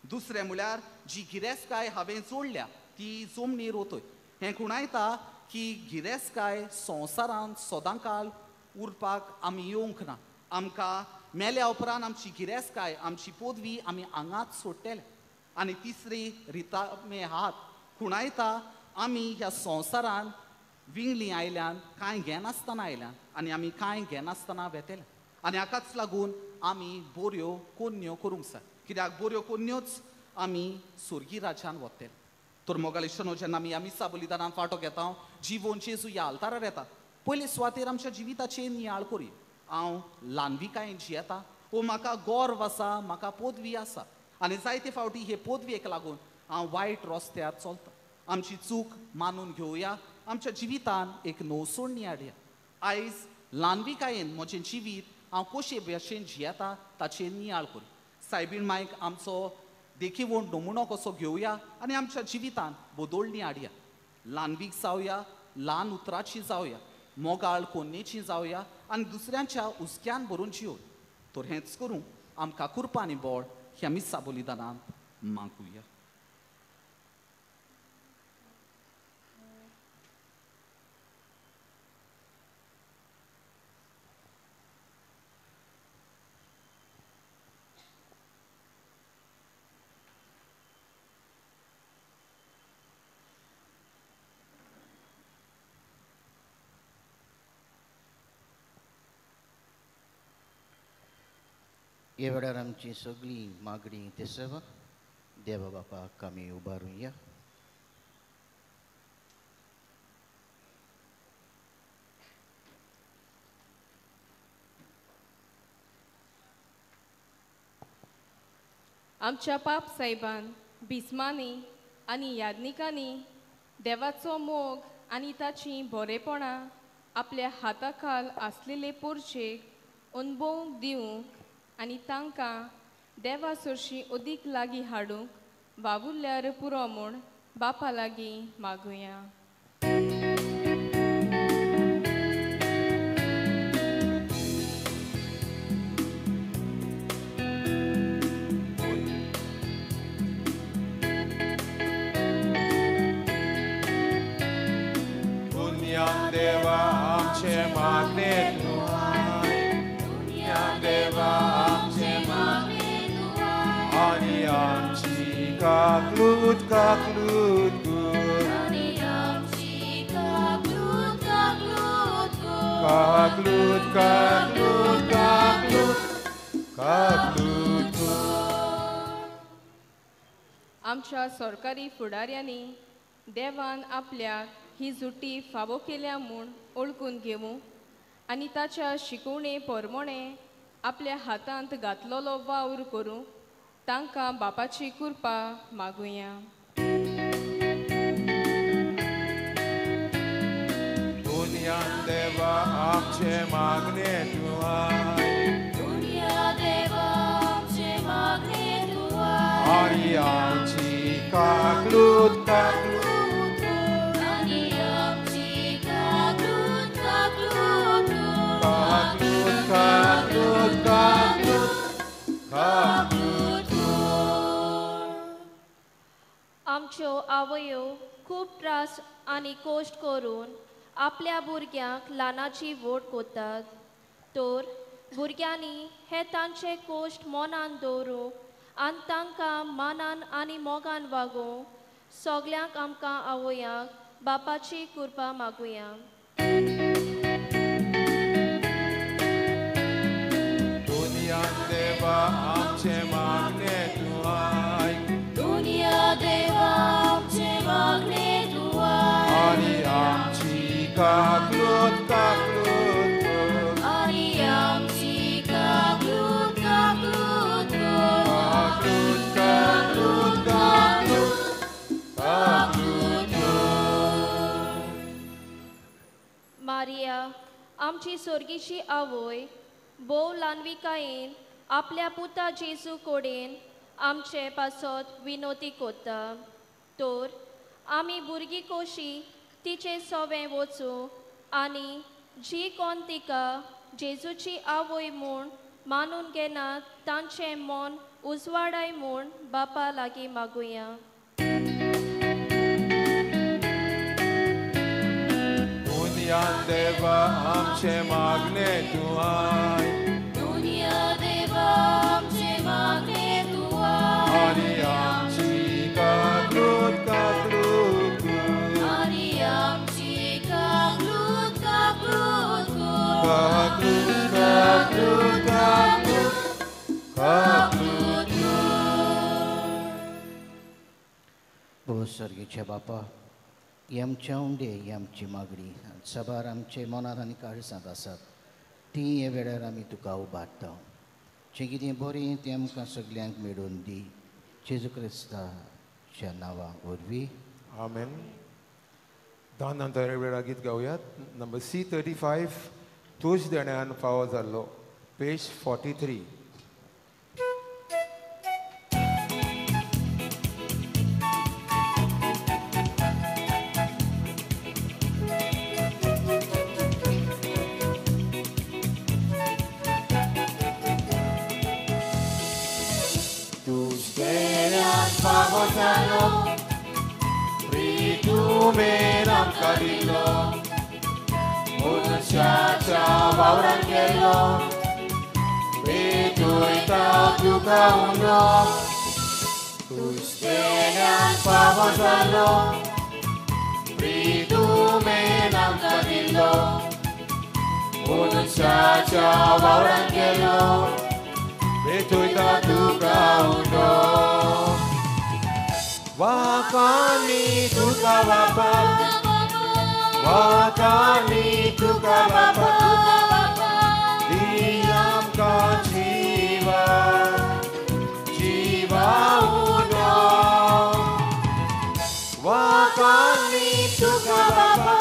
दुसरें म्हळ्यार जी गिरेस्तकाय हांवें जोडल्या ती जमनीर वतय, हें खुणायता की गिरेस्तकाय संवसारांत सदां काळ उरपाक आमी येवंक ना. आमकां मेल्या उपरांत आमची गिरेस्तकाय, आमची पदवी आमी हांगाच सोडटले. आनी तिसरी रितामे हात खुणायता आमी ह्या संवसारांत विंगली आयल्यान, कांय घेनासतना आयल्यान आनी आमी कांय घेनासतना वेतले. आनी हाकाच लागून आमी बऱ्यो कोन्यो करूंक जाय, कित्याक बऱ्यो कोन्योच आमी स्वर्गी राज्यान वतले. तर मोगालिश्टानो, जेन्ना आमी ह्या मिसा बलिदानांत वांटो घेता, जिवोन जेजू ह्या आल्तारार येता, पयले सुवातेर आमच्या जिविताचेर नियाळ करी. हांव ल्हानविकायेन जियेता, ओ म्हाका गर्व आसा, म्हाका पदवी आसा. आनी जायते फावटी हे पदवेक लागून हांव वायट रस्त्यार चलता. आमची चूक मानून घेवया, आमच्या जिवितान एक नवसोडणी हाडया. आयज ल्हानविकायेन म्हजें जिवीत हांव कशे भशेन जियेता ताचेर नियाळ करूं. सायबीण मायक आमचो देखीवण नमुनो कसो घेवया आनी आमच्या जिवितान बदोळणी हाडया. ल्हानवीक जावया, ल्हान उतराची जावया, मोगाळ कोन्नेची जावया आनी दुसऱ्यांच्या हुस्क्यान भरून जियो. तर हेंच करूं आमकां कृपा आनी बळ ह्या मिसा बलिदानांत मागुया. हे वेळार आमची सगळी मागणी ते सेवा देवा बापाक आमी उबारुया. आमच्या पाप साहेबान बिस्मांनी आनी याज्ञिकांनी देवाचो मोग आनी ताची बरेपणां आपल्या हाताखाल आसलेले पोरचेक अणभवूंक दिवंक आनी तांकां देवा सरशी अदीक लागीं हाडूंक वावुरल्यार पुरो म्हूण बापा लागीं मागुया. पुण्यान देवा आमचे मागणे तूं आयक, पुण्यान देवा आनी आमची काकलूत काकलूत कर, काकलूत काकलूत काकलूत काकलूत कर. आमच्या सरकारी फुडाऱ्यांनी देवान आपल्याक ही जुटी फावो केल्या म्हूण ओळखून घेवूं आनी ताच्या शिकवणे परमणे आपल्या हातांत घातलेलो वावर करूं तांकां बापाची कृपा मागुया. पुण्यान देवा आमचे मागणे तूं आयक, पुण्या देवा आमचे मागणे तूं आयक, आनी आमची काकलूत काकलूत, आनी आमची काकलूत काकलूत, काकलूत काकलूत काकलूत काकलूत. आमच्यो आवयो खूब त्रास आनी कश्ट करून आपल्या भुरग्यांक ल्हानाची व्हड करतात, तर भुरग्यांनी हे तांचे कश्ट मनान दवरूंक आनी तांकां मानान आनी मोगान वागोवंक सगल्यांक आमकां आवयांक बापाची कृपा मागुया. पुण्यान देवा आमचे मागणे तूं आयक, दुनिया देवा आमचे मागणे तूं आयक, आनी आमची काकलूत काकलूत कर, आनी आमची काकलूत काकलूत कर, काकलूत काकलूत काकलूत काकलूत कर. मारिया आमची सोर्गीची आवय भोव ल्हानविकायेन आपल्या पुता जेजू कडेन आमचे पासत विनोती करता, तर आमी भुरगीं कशी तिचे सवें वचूं आनी जी कोण तिका जेजूची आवय म्हूण मानून घेनात तांचें मन उजवाडाय म्हूण बापा लागीं मागुया. पुण्यान देवा आमचे मागणे तूं आयक, दुनिया देवा आमचे मागणे तूं आयक, आनी आमची काकलूत काकलूत कर, आनी आमची काकलूत काकलूत कर, काकलूत काकलूत काकलूत काकलूत कर. भोव सर्गीच्या बापा, ही आमच्या उंडे, ही आमची मागणी साबार आमचे मनांत आनी काळजांत आसात ती हे वेळार आमी तुका उबारता. जें कितें बरें तें आमकां सगल्यांक मेळोवन दी. जेजू क्रिस्ता जेजूच्या नांवा वरवीं आमेन. दान वेळा गीत गावयात नंबर C35 तूज देण्यान फावो जाल्लो, पेज 43. तूज देण्यान फावो जाल्लो, प्रितुमेन आमकां दिल्लो, मनशाच्या वावरान गेल्लो, पेटयता तुका उलो. तूज देण्यान फावो जाल्लो, प्रितुमेन आमकां दिल्लो, मनशाच्या वावरान गेल्लो, पेटयता तुका उलो. वाकानी तुका बापा, वाकानी तुका बापा, दी आमकां जिवा, जिवा उलो. वाकानी तुका बापा,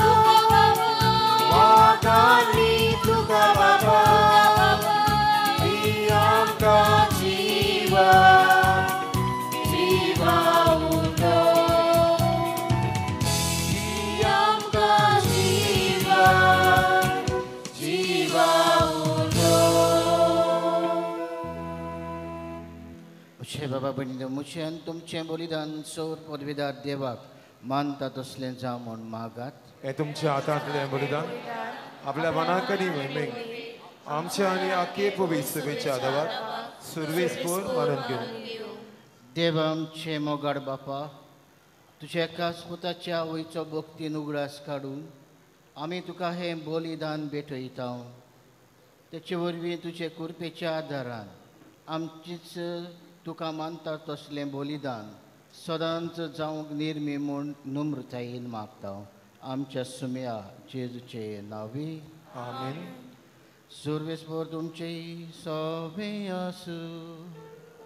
वाकानी तुका बापा, दी आमकां जिवा, जिवा उलो. दी आमकां जिवा, जिवा उलो. उशे बाबा भयणीनो, मुशेन तुमचें बलिदान सौर पदवीदार देवाक मानता तसलें जावं म्हूण मागात. हें तुमच्या हातांतलें बलिदान आपल्या मनाकरी मोहिमेक आमच्या आनी आखे पवित्र सभेच्या आदावाक सुरवेसपूर मानून घेवं. देव आमचे मोगाड बापा, तुज्या एकाच पुताच्या आवयचो भक्तीन उगडास काडून आमी तुका हें बलिदान भेटयता. तेचे वरवीं तुजे कृपेच्या आदारान आमचीच तुका मानता तसलें बलिदान सदांच जावंक निर्मी म्हूण नम्रतायेन मागता. आमच्या सुम्या जेजूचे नांवी आमेन. सुरवेसभर तुमचे सोबे आसूं,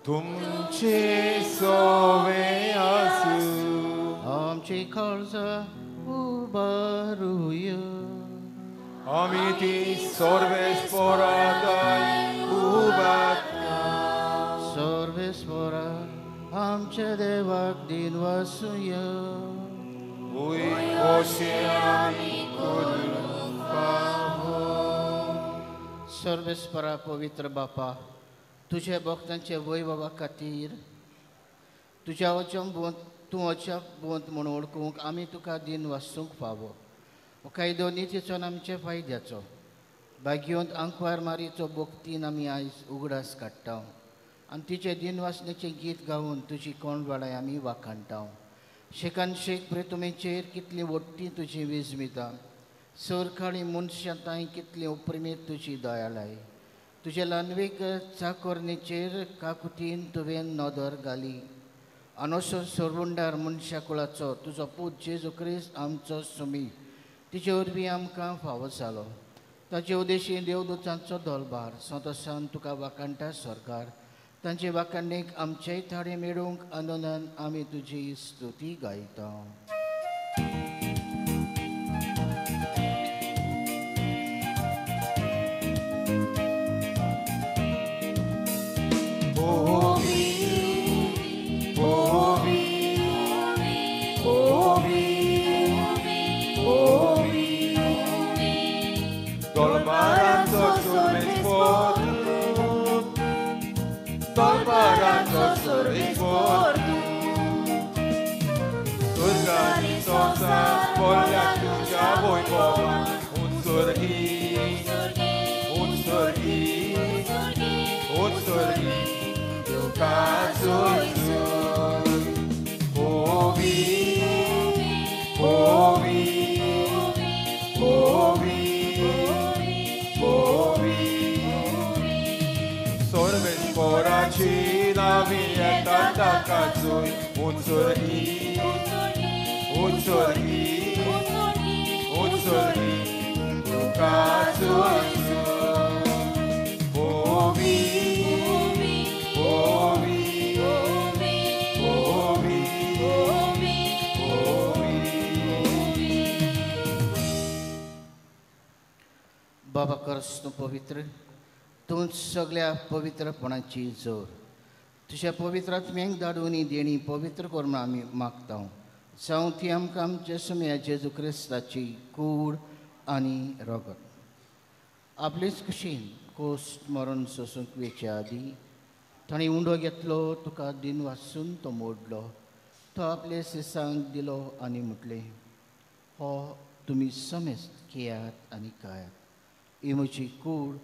तुमचे सोवे आसूं. आमची काळजां उबारुया, आमी ती सर्वेस्पराक उबारता. सर्वेस्परा आमच्या देवाक दिनवासुया. वय अशें आमी करूंक फावो. सर्वेस्परा पवित्र बापा, तुज्या भक्तांचे वैभवा खातीर तुज्या अचंबूंत तूं अचंबूंत म्हूण वळखूंक आमी तुका दिन वासूंक फावो. कायदो नितीचो आनी आमचे फायद्याचो भाग्योंत आंकवार मारीचो भक्तीन आमी आयज उगडास काडटा आनी तिचे दिनवासनेचें गीत गावन तुजी कोंडवाडाय आमी वाखाणटा. शेकान शेक प्रेतुमेचेर कितली वट्टी तुजी विजमिता, सरकाळी मनशां तांय कितली उपरिमीत तुजी दयाळाय. तुजे ल्हानवीक चाकोरणीचेर काकुतीन तुवें नदर घाली आनी सरवंडार मनशा कुळाचो तुजो पूत जेजू क्रिस्त आमचो सुमी तिचे वरवीं आमकां फावो जालो. ताचे उदेशी देवदूतांचो दलबार संतोसान तुका वाखाणटा सरकार, तांचे वाखाणीक आमचेय थाडे मेळूंक आनंदान आमी तुजी स्तुती गायता. Ovi, Ovi, Ovi, Ovi, बाबा खरंच तूं पवित्र, तूं सगळ्या पवित्रपणाची जोर. तुज्या पवित्र आत्म्यांक धाडून ही देणी पवित्र कर म्हूण आमी मागता. जावं ती आमकां आमच्या सुम्या जेजू क्रिस्ताची कूड आनी रगत. आपलेच कुशीन कोस्ट मरण सोसूंक वेचे आदीं ताणें उंडो घेतलो, तुका दिन वासून तो मोडलो, तो आपले सिसांक दिलो आनी म्हटलें, हो तुमी समेस्त घेयात आनी खायात, ही म्हजी कूड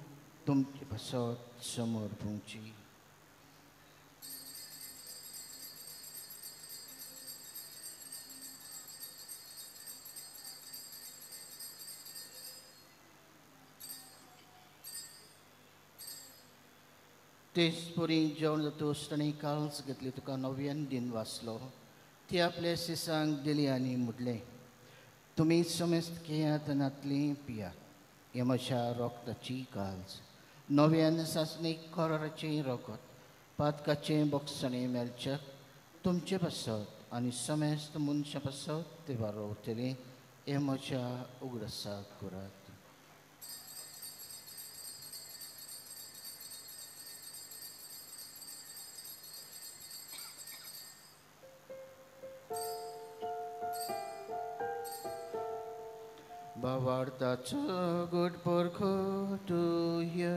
तुमचे पासत समोर भोंवची. तेच परी जेवण जातूच ताणें काल्स घेतली, तुका नव्यान दिन वाचलो, ती आपल्या सिसांक दिली आनी म्हटलें, तुमी समेस्त घेयात आनी नातली पियात, हे म्हज्या रोगताची काल्स, नव्यान सासणीक कराराचें रगत, पातकाचें बोगसणें मेळचें तुमचे पासत आनी समेस्त मनशां पासत ते वारोवतलें, हें म्हज्या उगडासाक करात. भावार्थाचो गुड परखो तुया.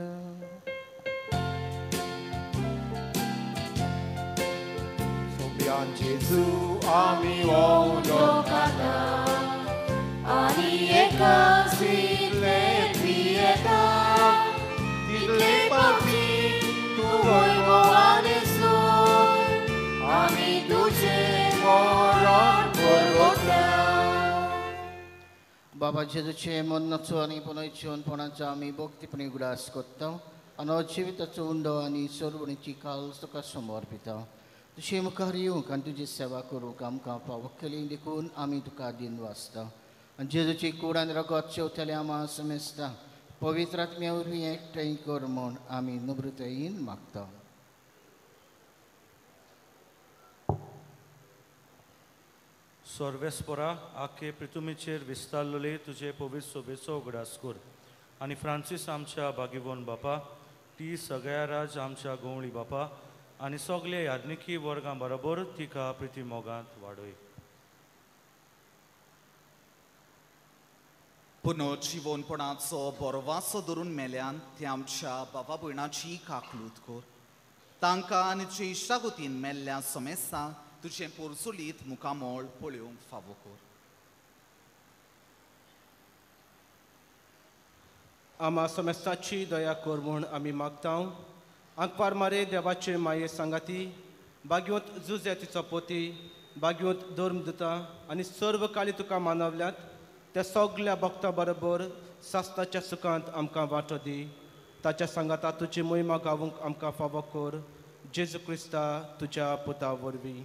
सोंप्यान जेजू आमी उदो खाता आनी एका जितले पियेता तितले पापी तूं वैभवान सोड आमी तुजें मरण परवडटा. बाबा जेजूचे मरणाचो आनी पुनर्जीवनपणाचो आमी भक्तीपणी उगडास करता आनी जिविताचो उंडो आनी सरवणीची काल्स तुका समर्पिता. तुजे मुखार येवंक आनी तुजी सेवा करूंक आमकां फावो केली देखून आमी तुका दिन वाचता. आनी जेजूची कूड आनी रगत शेवतले आमा समेस्ता पवित्र आत्म्या वरवीं एकठांय कर म्हूण आमी नम्रतायेन मागता. सर्वेस्परा आखे पृथुमीचेर विस्तारलेले तुजे पवित्र सोबेचो उगडास कर आनी फ्रांसीस आमच्या बागिवोन बापा, ती सगळ्या राज आमच्या गोवळी बापा आनी सगळे याज्ञिकी वर्गां बरोबर तिका प्रिती मोगांत वाडय. पुनर्जिवनपणाचो बरवासो धरून मेल्यान ते आमच्या बाबा भयणाची काकलूत कर, तांकां आनी तुजे इश्टागतीन मेल्ल्या समेस्तांक तुजें पोरसुलीत मुखामळ पळोवंक फावो कर. आमा समेस्ताची दया कर म्हूण आमी मागता. आंकवार मारे देवाचे माये सांगाती बागयोंत जुजे तिचो पोती बागयोंत धर्म दिता आनी सर्व काली तुका मानवल्यात त्या सगल्या भक्ता बरोबर सासणाच्या सुखांत आमकां वांटो दी. ताच्या सांगाता तुजी मोहिमा गावूंक आमकां फावो कर, जेजू क्रिस्ता तुज्या पुता वरवीं.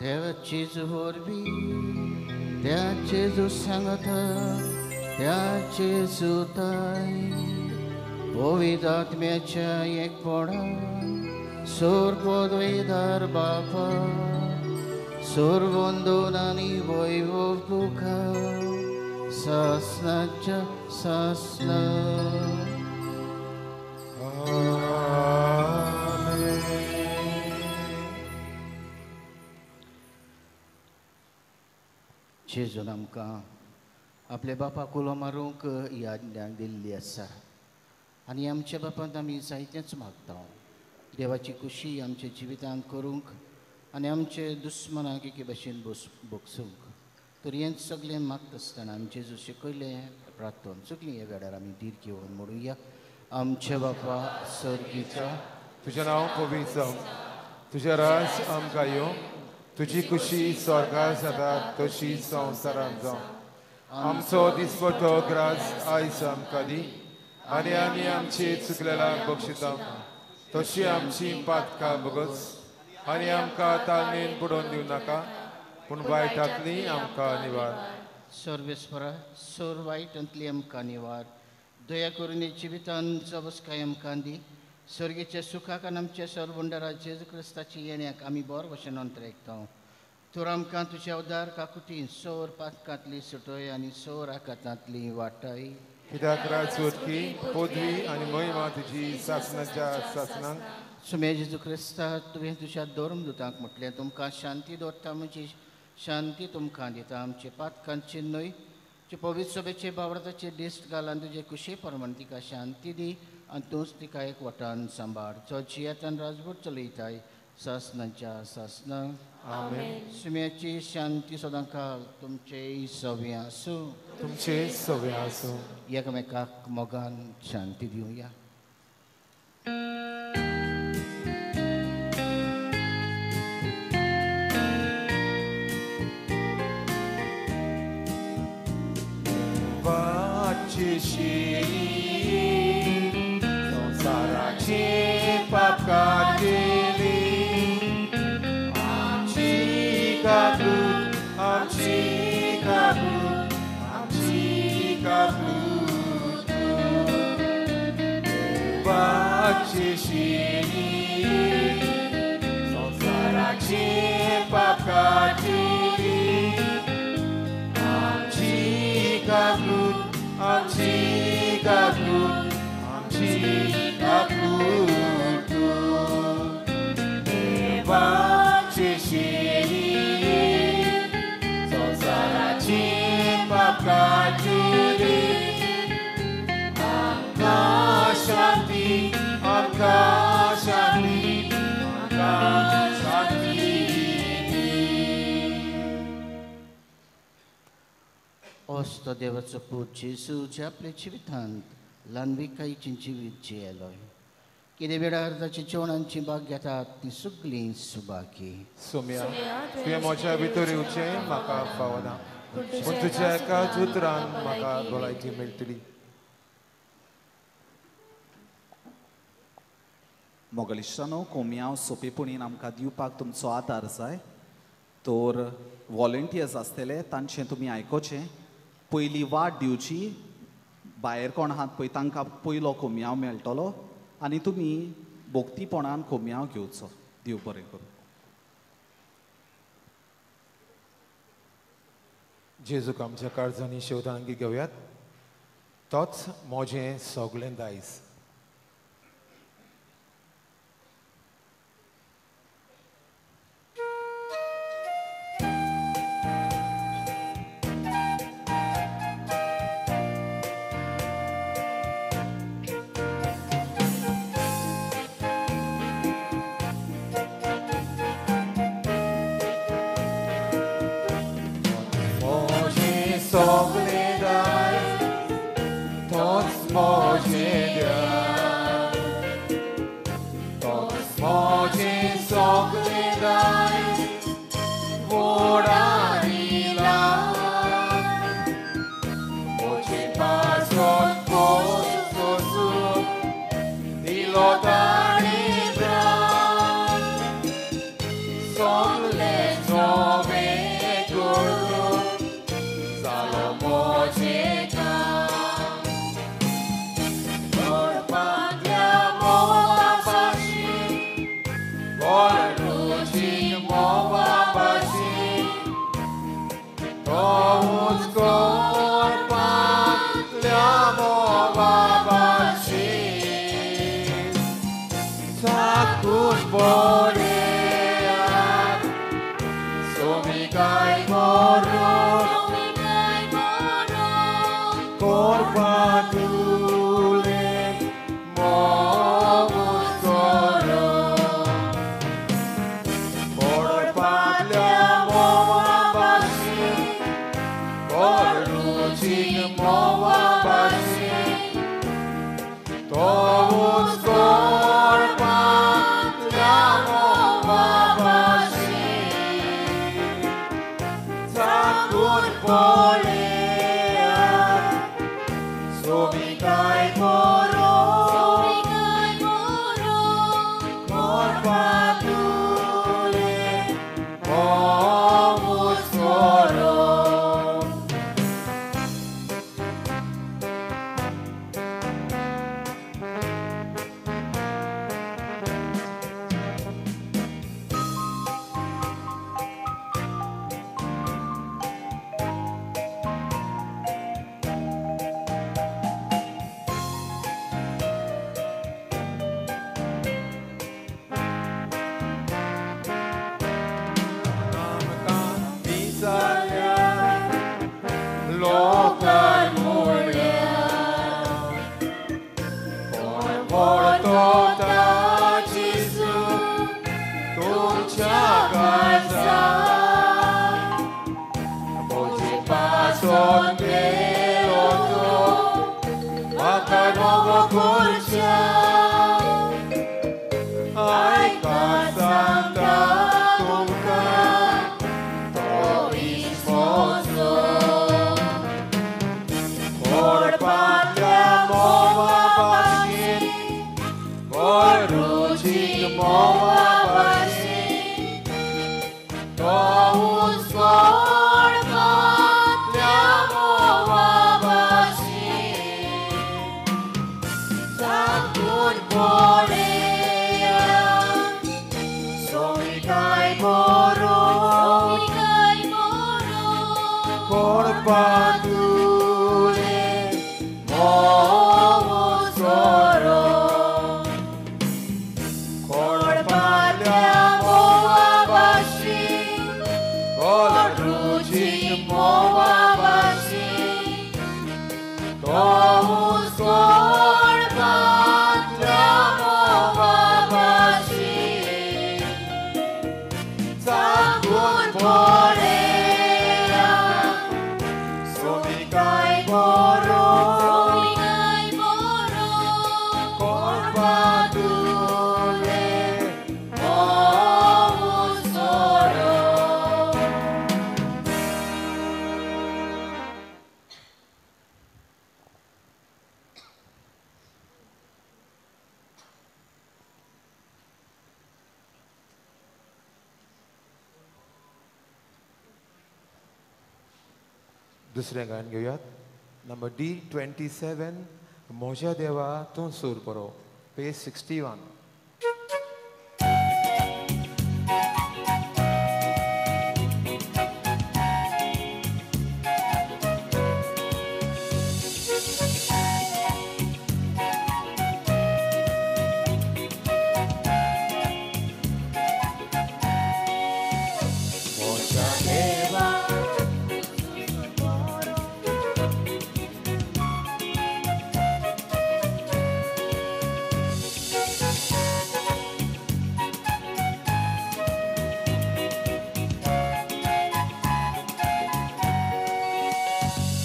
देवाचे वरवीं, त्या जेजू सांगता, त्या जेजू ताय पवित्र आत्म्याच्या एकपणान सोर पदवेदार बापा सोर आनी वैभव तुका सासणाच्या सासणा. जेजून आमकां आपल्या बापाक उलो मारूंक ही आज्ञा दिल्ली आसा आनी आमच्या बापांत आमी जायतेंच मागता. देवाची खुशी आमच्या जिवितांत करूंक आनी आमचे दुस्मनाक एके भशेन भोगसूंक. तर हें सगळें मागता आसतना आमी जेजू शिकयलें प्रार्थन सगळीं ह्या वेळार आमी धीर घेवन म्हणुया. आमच्या बापा सर्गीचा, तुजें नांव पवित्र जावं, तुजें राज आमकां येवं, तुजी खुशी स्वर्गार जाता तशी संवसारांत जावं. आमचो दिसपटो ग्रास आयज आमकां दी आनी आमी आमची चुकलेलांक बक्षिता तशी आमची पातकां बगस आनी आमकां ताळमेन बुडोवन दिवं नाका पूण वायटांतली आमकां निवार. सर्वेस्परा सोर वायटांतली आमकां निवार, दया करून जिवितान जबसकाय आमकां दी. सर्गेच्या सुखाक आनी आमच्या सर्वंडरा जेजू क्रिस्ताची येण्याक आमी बरो भशेन अंतरेकता. तर आमकां तुज्या उदार काकुटीन सोर पातकांतली सुटय आनी सोर आकातांतली वाटाय. कित्याक राजवटकी पदवी आनी महिमा तुजी सासणाच्या सासणाक. सुमे जेजू क्रिस्ता, तुवें तुज्या धर्मदूतांक म्हटलें, तुमकां शांती दवरता, म्हजी शांती तुमकां दिता. आमचे पातकांचे न्हय, तुजे पवित्र सभेचे बावडाचे दिश्ट घाल आनी तुजे कुशे प्रमाण तिका शांती दी आनी तूंच तिका एक वटान सांबाळ, जो जियेतान राजवट चलयताय सासणाच्या सासणाक. आमेन. सुम्याची शांती सदांकाळ तुमचे सवे आसूं. तुमचे सवे आसूं. एकामेकाक मोगान शांती दिवया. संवसाराची पाप काडली, आमची काकूत, आमची काकूत, आमची काकूत. देवाची शिरी संवसाराची पाप काडली, आमची काकूत, आमची काकूत, आमची काकूत. देवाची शिरी संवसाराची पाप काडली, आमकां शांती, आमकां शांती, आमकां शांती. असतो देवाचो पूत जेजू, जे आपल्या जिवितांत ल्हानविकायेचें जिवीत जियेलो, कितें वेळार ताच्या जेवणांची भाग घेतात ती सगळीं सुबाकी. सोम्या, तुवें म्हज्या भितर येवचें म्हाका फावना, पूण तुज्या एकाच उतरान म्हाका भलायकी मेळटली. मोगलिश्टानो, कोमयांव सोंपेपणीन आमकां दिवपाक तुमचो आदार जाय. तर वॉलंटियर्स आसतले, तांचें तुमी आयकोचें. पयली वाट दिवची, भायर कोण आहात पळय तांकां पयलो कोमयांव मेळटलो आनी तुमी भोक्तीपणान कोमयांव घेवचो. देव बरें करूं. जेजूक आमच्या काळजांनी शेवटांगी घेवयात. तोच म्हजें सगळें दायज. सगळें दायज तोच म्हजें ध्यान, तोच म्हजें सगळें दायज व्हड आनी ल्हान. म्हजे पासत सोसून दिलो ताणें प्राण, सगळें नवें करून Todos corpa la आयका सांगता तुमकां तो इश्ट मोजो कोडपांतल्या म्होंवा भाशेन गोड रुचीक म्होंवा भाशेन तो कोडपांतल्या म्होंवा भाशेन सांगून पळया सोमिकाय बरो कोडपांतुले म्होंव सोरो कोडपांतल्या म्होंवा भाशेन गोड रुचीक म्होंवा भाशेन तो कोडपांतल्या म्होंवा भाशेन सांगून पळया सोमिकाय बरो कोडपांतुले म्होंव सोरो. दुसरें गायन घेवयात नंबर D27 म्हज्या देवा तूं सूर बरो पेज 61. म्हज्या देवा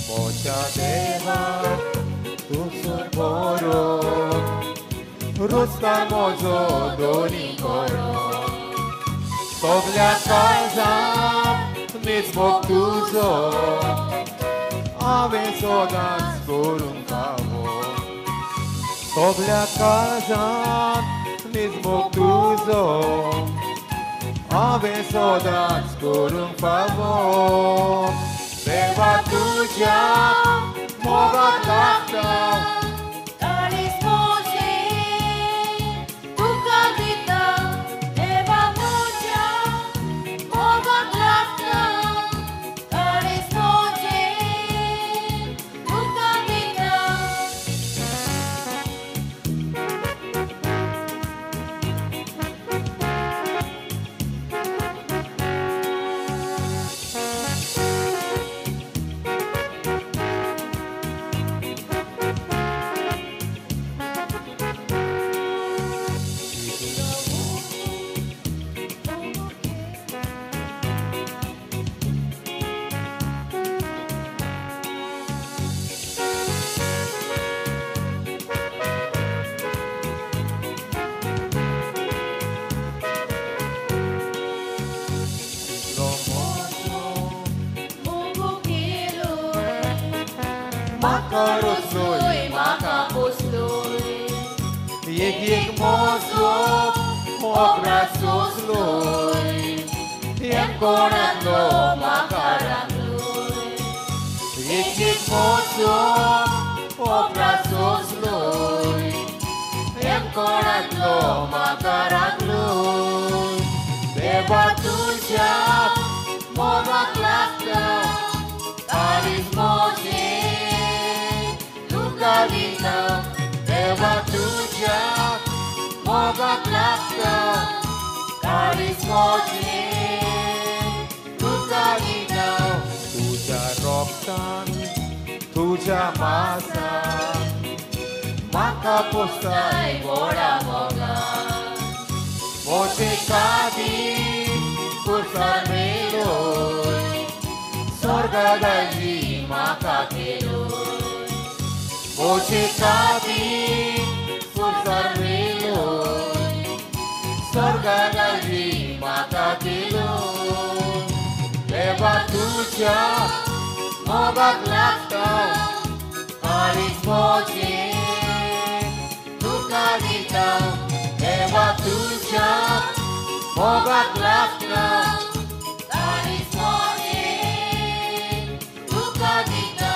म्हज्या देवा तूं सूर बरो रुचता म्हजो दोनी करो सगल्या काळजान नीज मोग तुजो हांवें सदांच करूंक फावो सगल्या काळजान नीज मोग तुजो हांवें सदांच करूंक फावो देवा तुज्या मोगाक लागता काळीज म्हजें तुका दिता देवा म्हज्या मोगाक लागता काळीज म्हजें तुका दिता. इतलो म्हजो मोगो केलोय म्हाका रोसलोय म्हाका पोसलोय एक एक मोजो मोगरा सोसलोय हें कोणांतलो म्हाका राखलोय एक एक मोजो मोगरा सोसलोय हें कोणांतलो म्हाका राखलोय देवा तुज्या मोगाक लागता काळीज म्हजें तुका दिता देवा तुज्या मोगाक लागता काळीज म्हजें तुका दिता तुज्या रोगतान तुज्या मासान म्हाका पोसताय व्हडा मोगान म्हजे खातीर कुर्सार मेलोय स्वर्गादाजी म्हाका केलोय म्हजे खातीर कुर्सार मेलोय स्वर्गाची माता दिलो देवा तुझ्या मोगाक लागता काळीज म्हजें तुका दिता देवा तुझ्या मोगाक लागता काळीज म्हजें तुका दिता.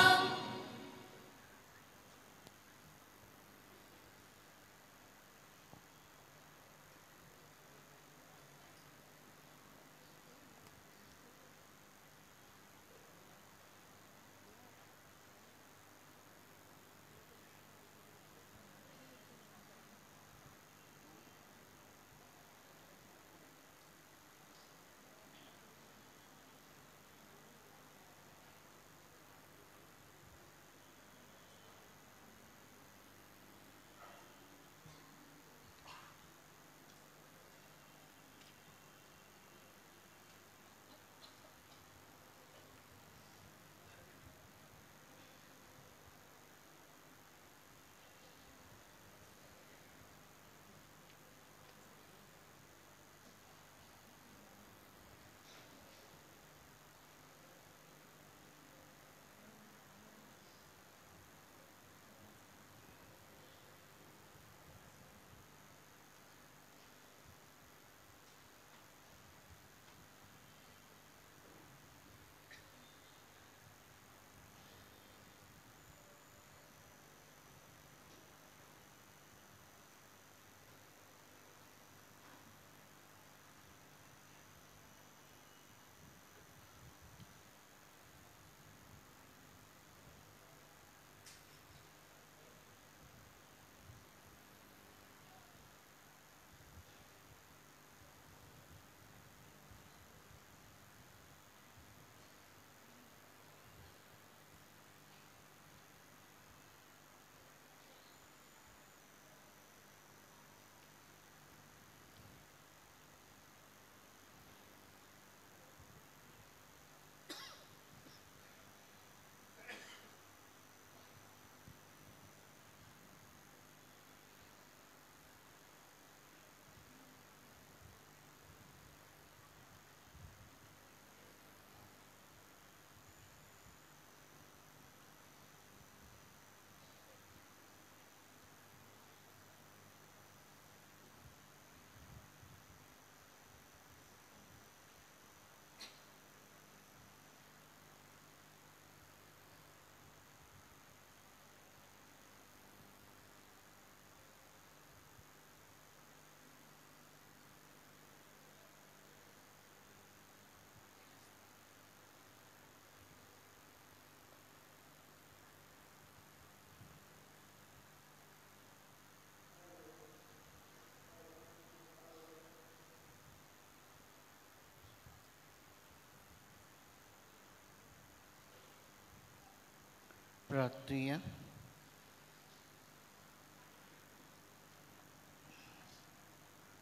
प्रार्थुया.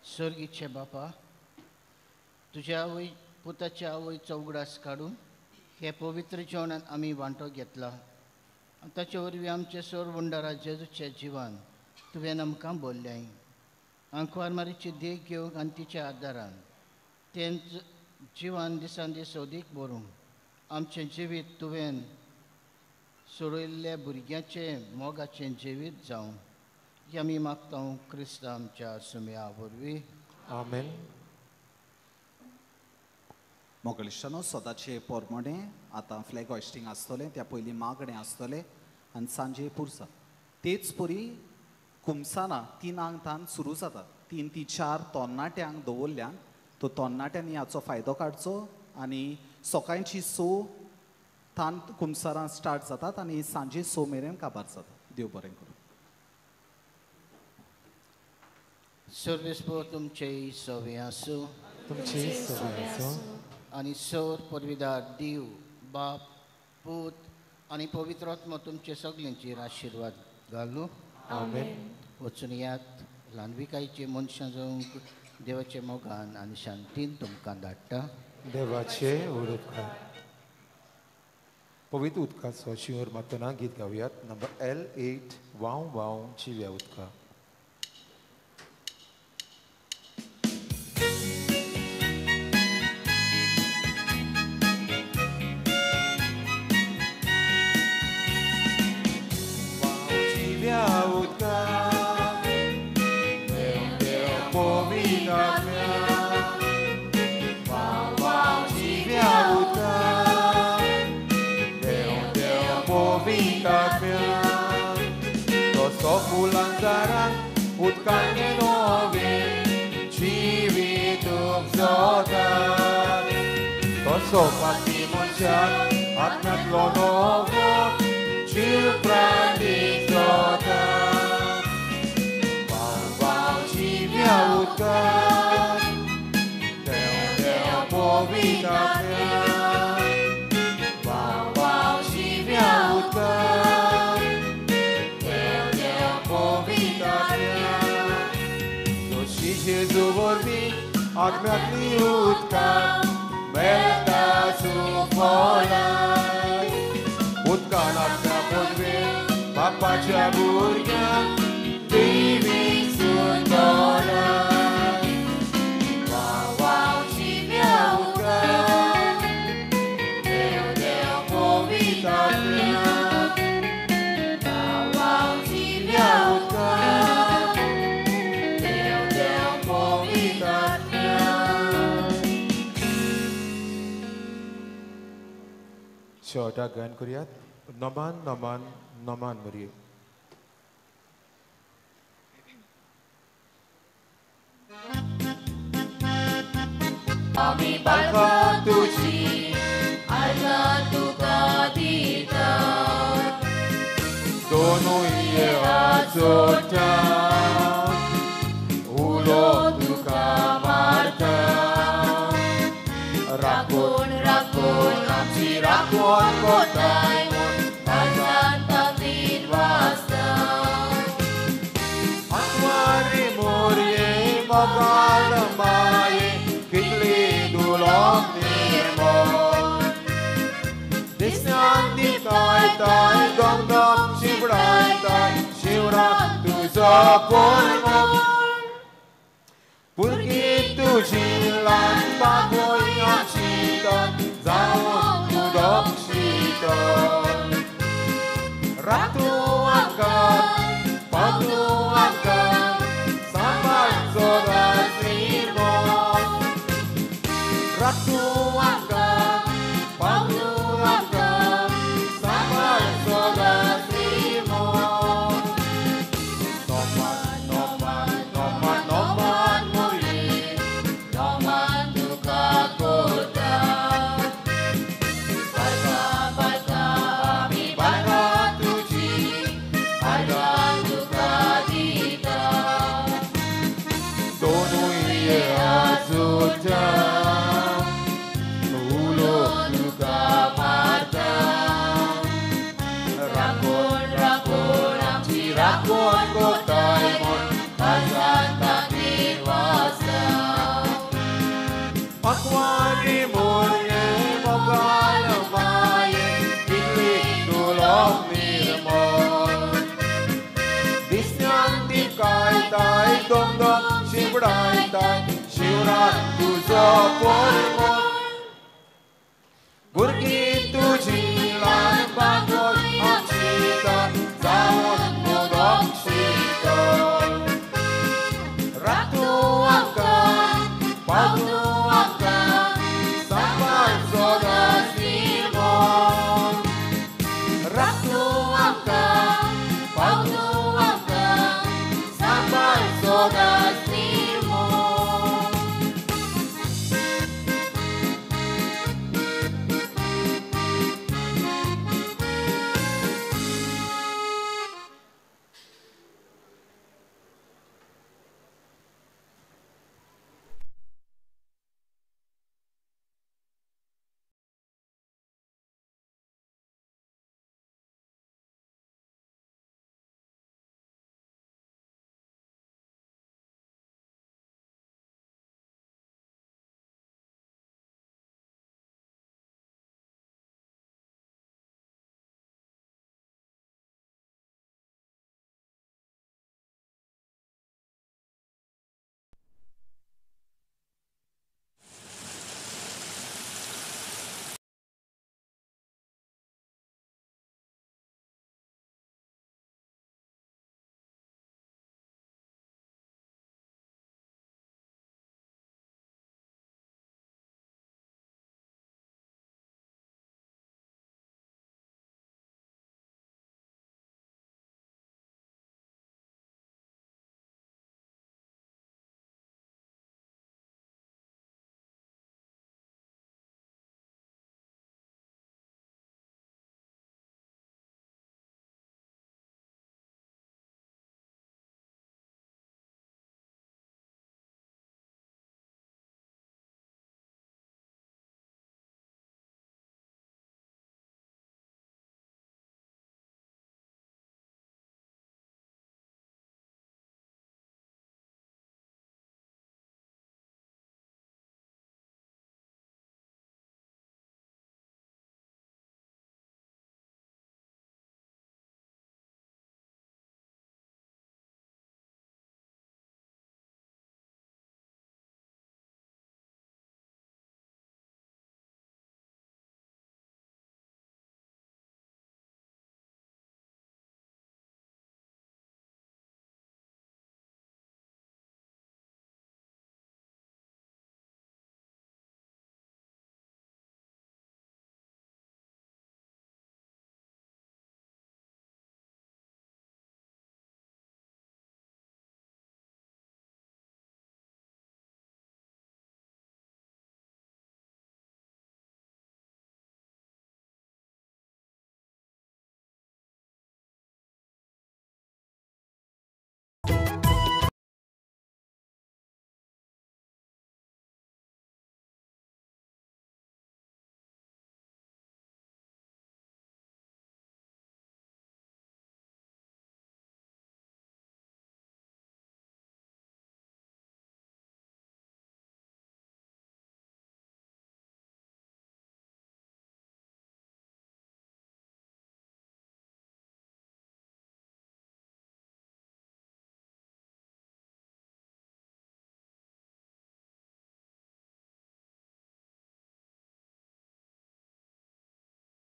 स्वर्गीचे बापा, तुज्या आवय पुताच्या आवयचो उगडास काडून हे पवित्र जेवणान आमी वांटो घेतला आनी ताचे वरवीं आमचे सोर वंडारा जेजूचे जिवन तुवें आमकां बोल्ल्याय. आंकवार मारीची देख घेवंक आनी तिच्या आदारान तेंच जिवन दिसान दीस अदीक बरूंक आमचें जिवीत तुवें सोडयल्ल्या भुरग्याचें मोगाचें जिवीत जावं हें आमी मागता क्रिस्त आमच्या सुम्या वरवीं. आमेन. मोगलिश्टानो सदाचे पोरमोणे आतां फ्लॅग हॉयस्टींग आसतलें, त्या पयलीं मागणें आसतलें आनी सांजे पुरसा. तेच परी कुमसाना 3 तान सुरू जाता. 3 ते 4 तरणाट्यांक दवरल्यान तो तरणाट्यांनी हाचो फायदो काडचो आनी सकाळची 6 तान कुमसारां स्टार्ट जातात आनी सांजे 6 मेरेन काबार जाता. देव बरें करूं. सर्वेस्पोर तुमचे सवे आसूं. तुमचे सवे आसूं. आनी सर परविदार देव बाप पूत आनी पवित्र आत्मा तुमचे सगल्यांचेर आशिर्वाद घालूं. आमेन. वचून यात ल्हानविकायचे मनशां जावंक देवाचे मोगान आनी शांतीन तुमकां धाडटा. देवाचे उपकार. पवित्र उदकाचो शिंवर मारतना गीत गावयात नंबर L8 वाव वाव जिव्या उदका. उदकांतलें नवें जिवीत उपजता. तसो पापी मनशाक आत्म्यांतलो नवो जीव प्राण दिता. वाव वाव जिव्या उदकांत, देंव देंव पवित्रांतल्यान. वाव वाव जिव्या उदकांत, देंव देंव पवित्रांतल्यान. तशी जेजू वरवीं आत्म्यांतली उदकां मेळटा सुफलां. उदकान आत्म्या पदवेर बापाच्या भुरग्यांक देवी सुंदरा. वाव वाव जिव्या उदकांत, देव देव पवित्रांतल्यान. वाव वाव जिव्या उदकांत, देव देव पवित्रांतल्यान. शेवटाक गायन करुयात नमान नमान नमान मरिये. आमी बालकां तुजी आर्गां तुका दिता. दोनूय हात जोडटा, उलो तुका मारता. राखून राखून आमची राखण कोताय म्हूण काळजान तांदीर वाचता. आत्मारी मोरये मोगाळ माये कितली दुलोक निर्मळ. दिसण्यान दिकायताय दमदम शिवडायताय शिवराक तुजो परमळ. भुरगीं तुजी ल्हान बाबय आमची जावन उदक शीतळ. राख तूं आमकां, पाव तूं आमकां, सांबाळ सदांच निर्मळ. राख तूं आमकां, पाव तूं आमकां, सांबाळ सदांच निर्मळ. नमान नमान नमान नमान मोरये, नमान तुका कोरता. बालकां बालकां आमी बालकां तुजी आर्गां तुका दिता. दोनूय हात जोडटा, उलो तुका मारता. राखून राखून आमची राखण कोताय म्हूण काळजान तांदीर वाचता. आंकवारी मोरये मोगाळ माये कितली दुलोक निर्मळ. दिसण्यान दिकायताय दमदम शिंपडायताय शिवराक तुजो परमळ. भुरगीं तुजी ल्हान बाबय आमची जावन उदक शीतळ. राख तूं आमकां, पाव तूं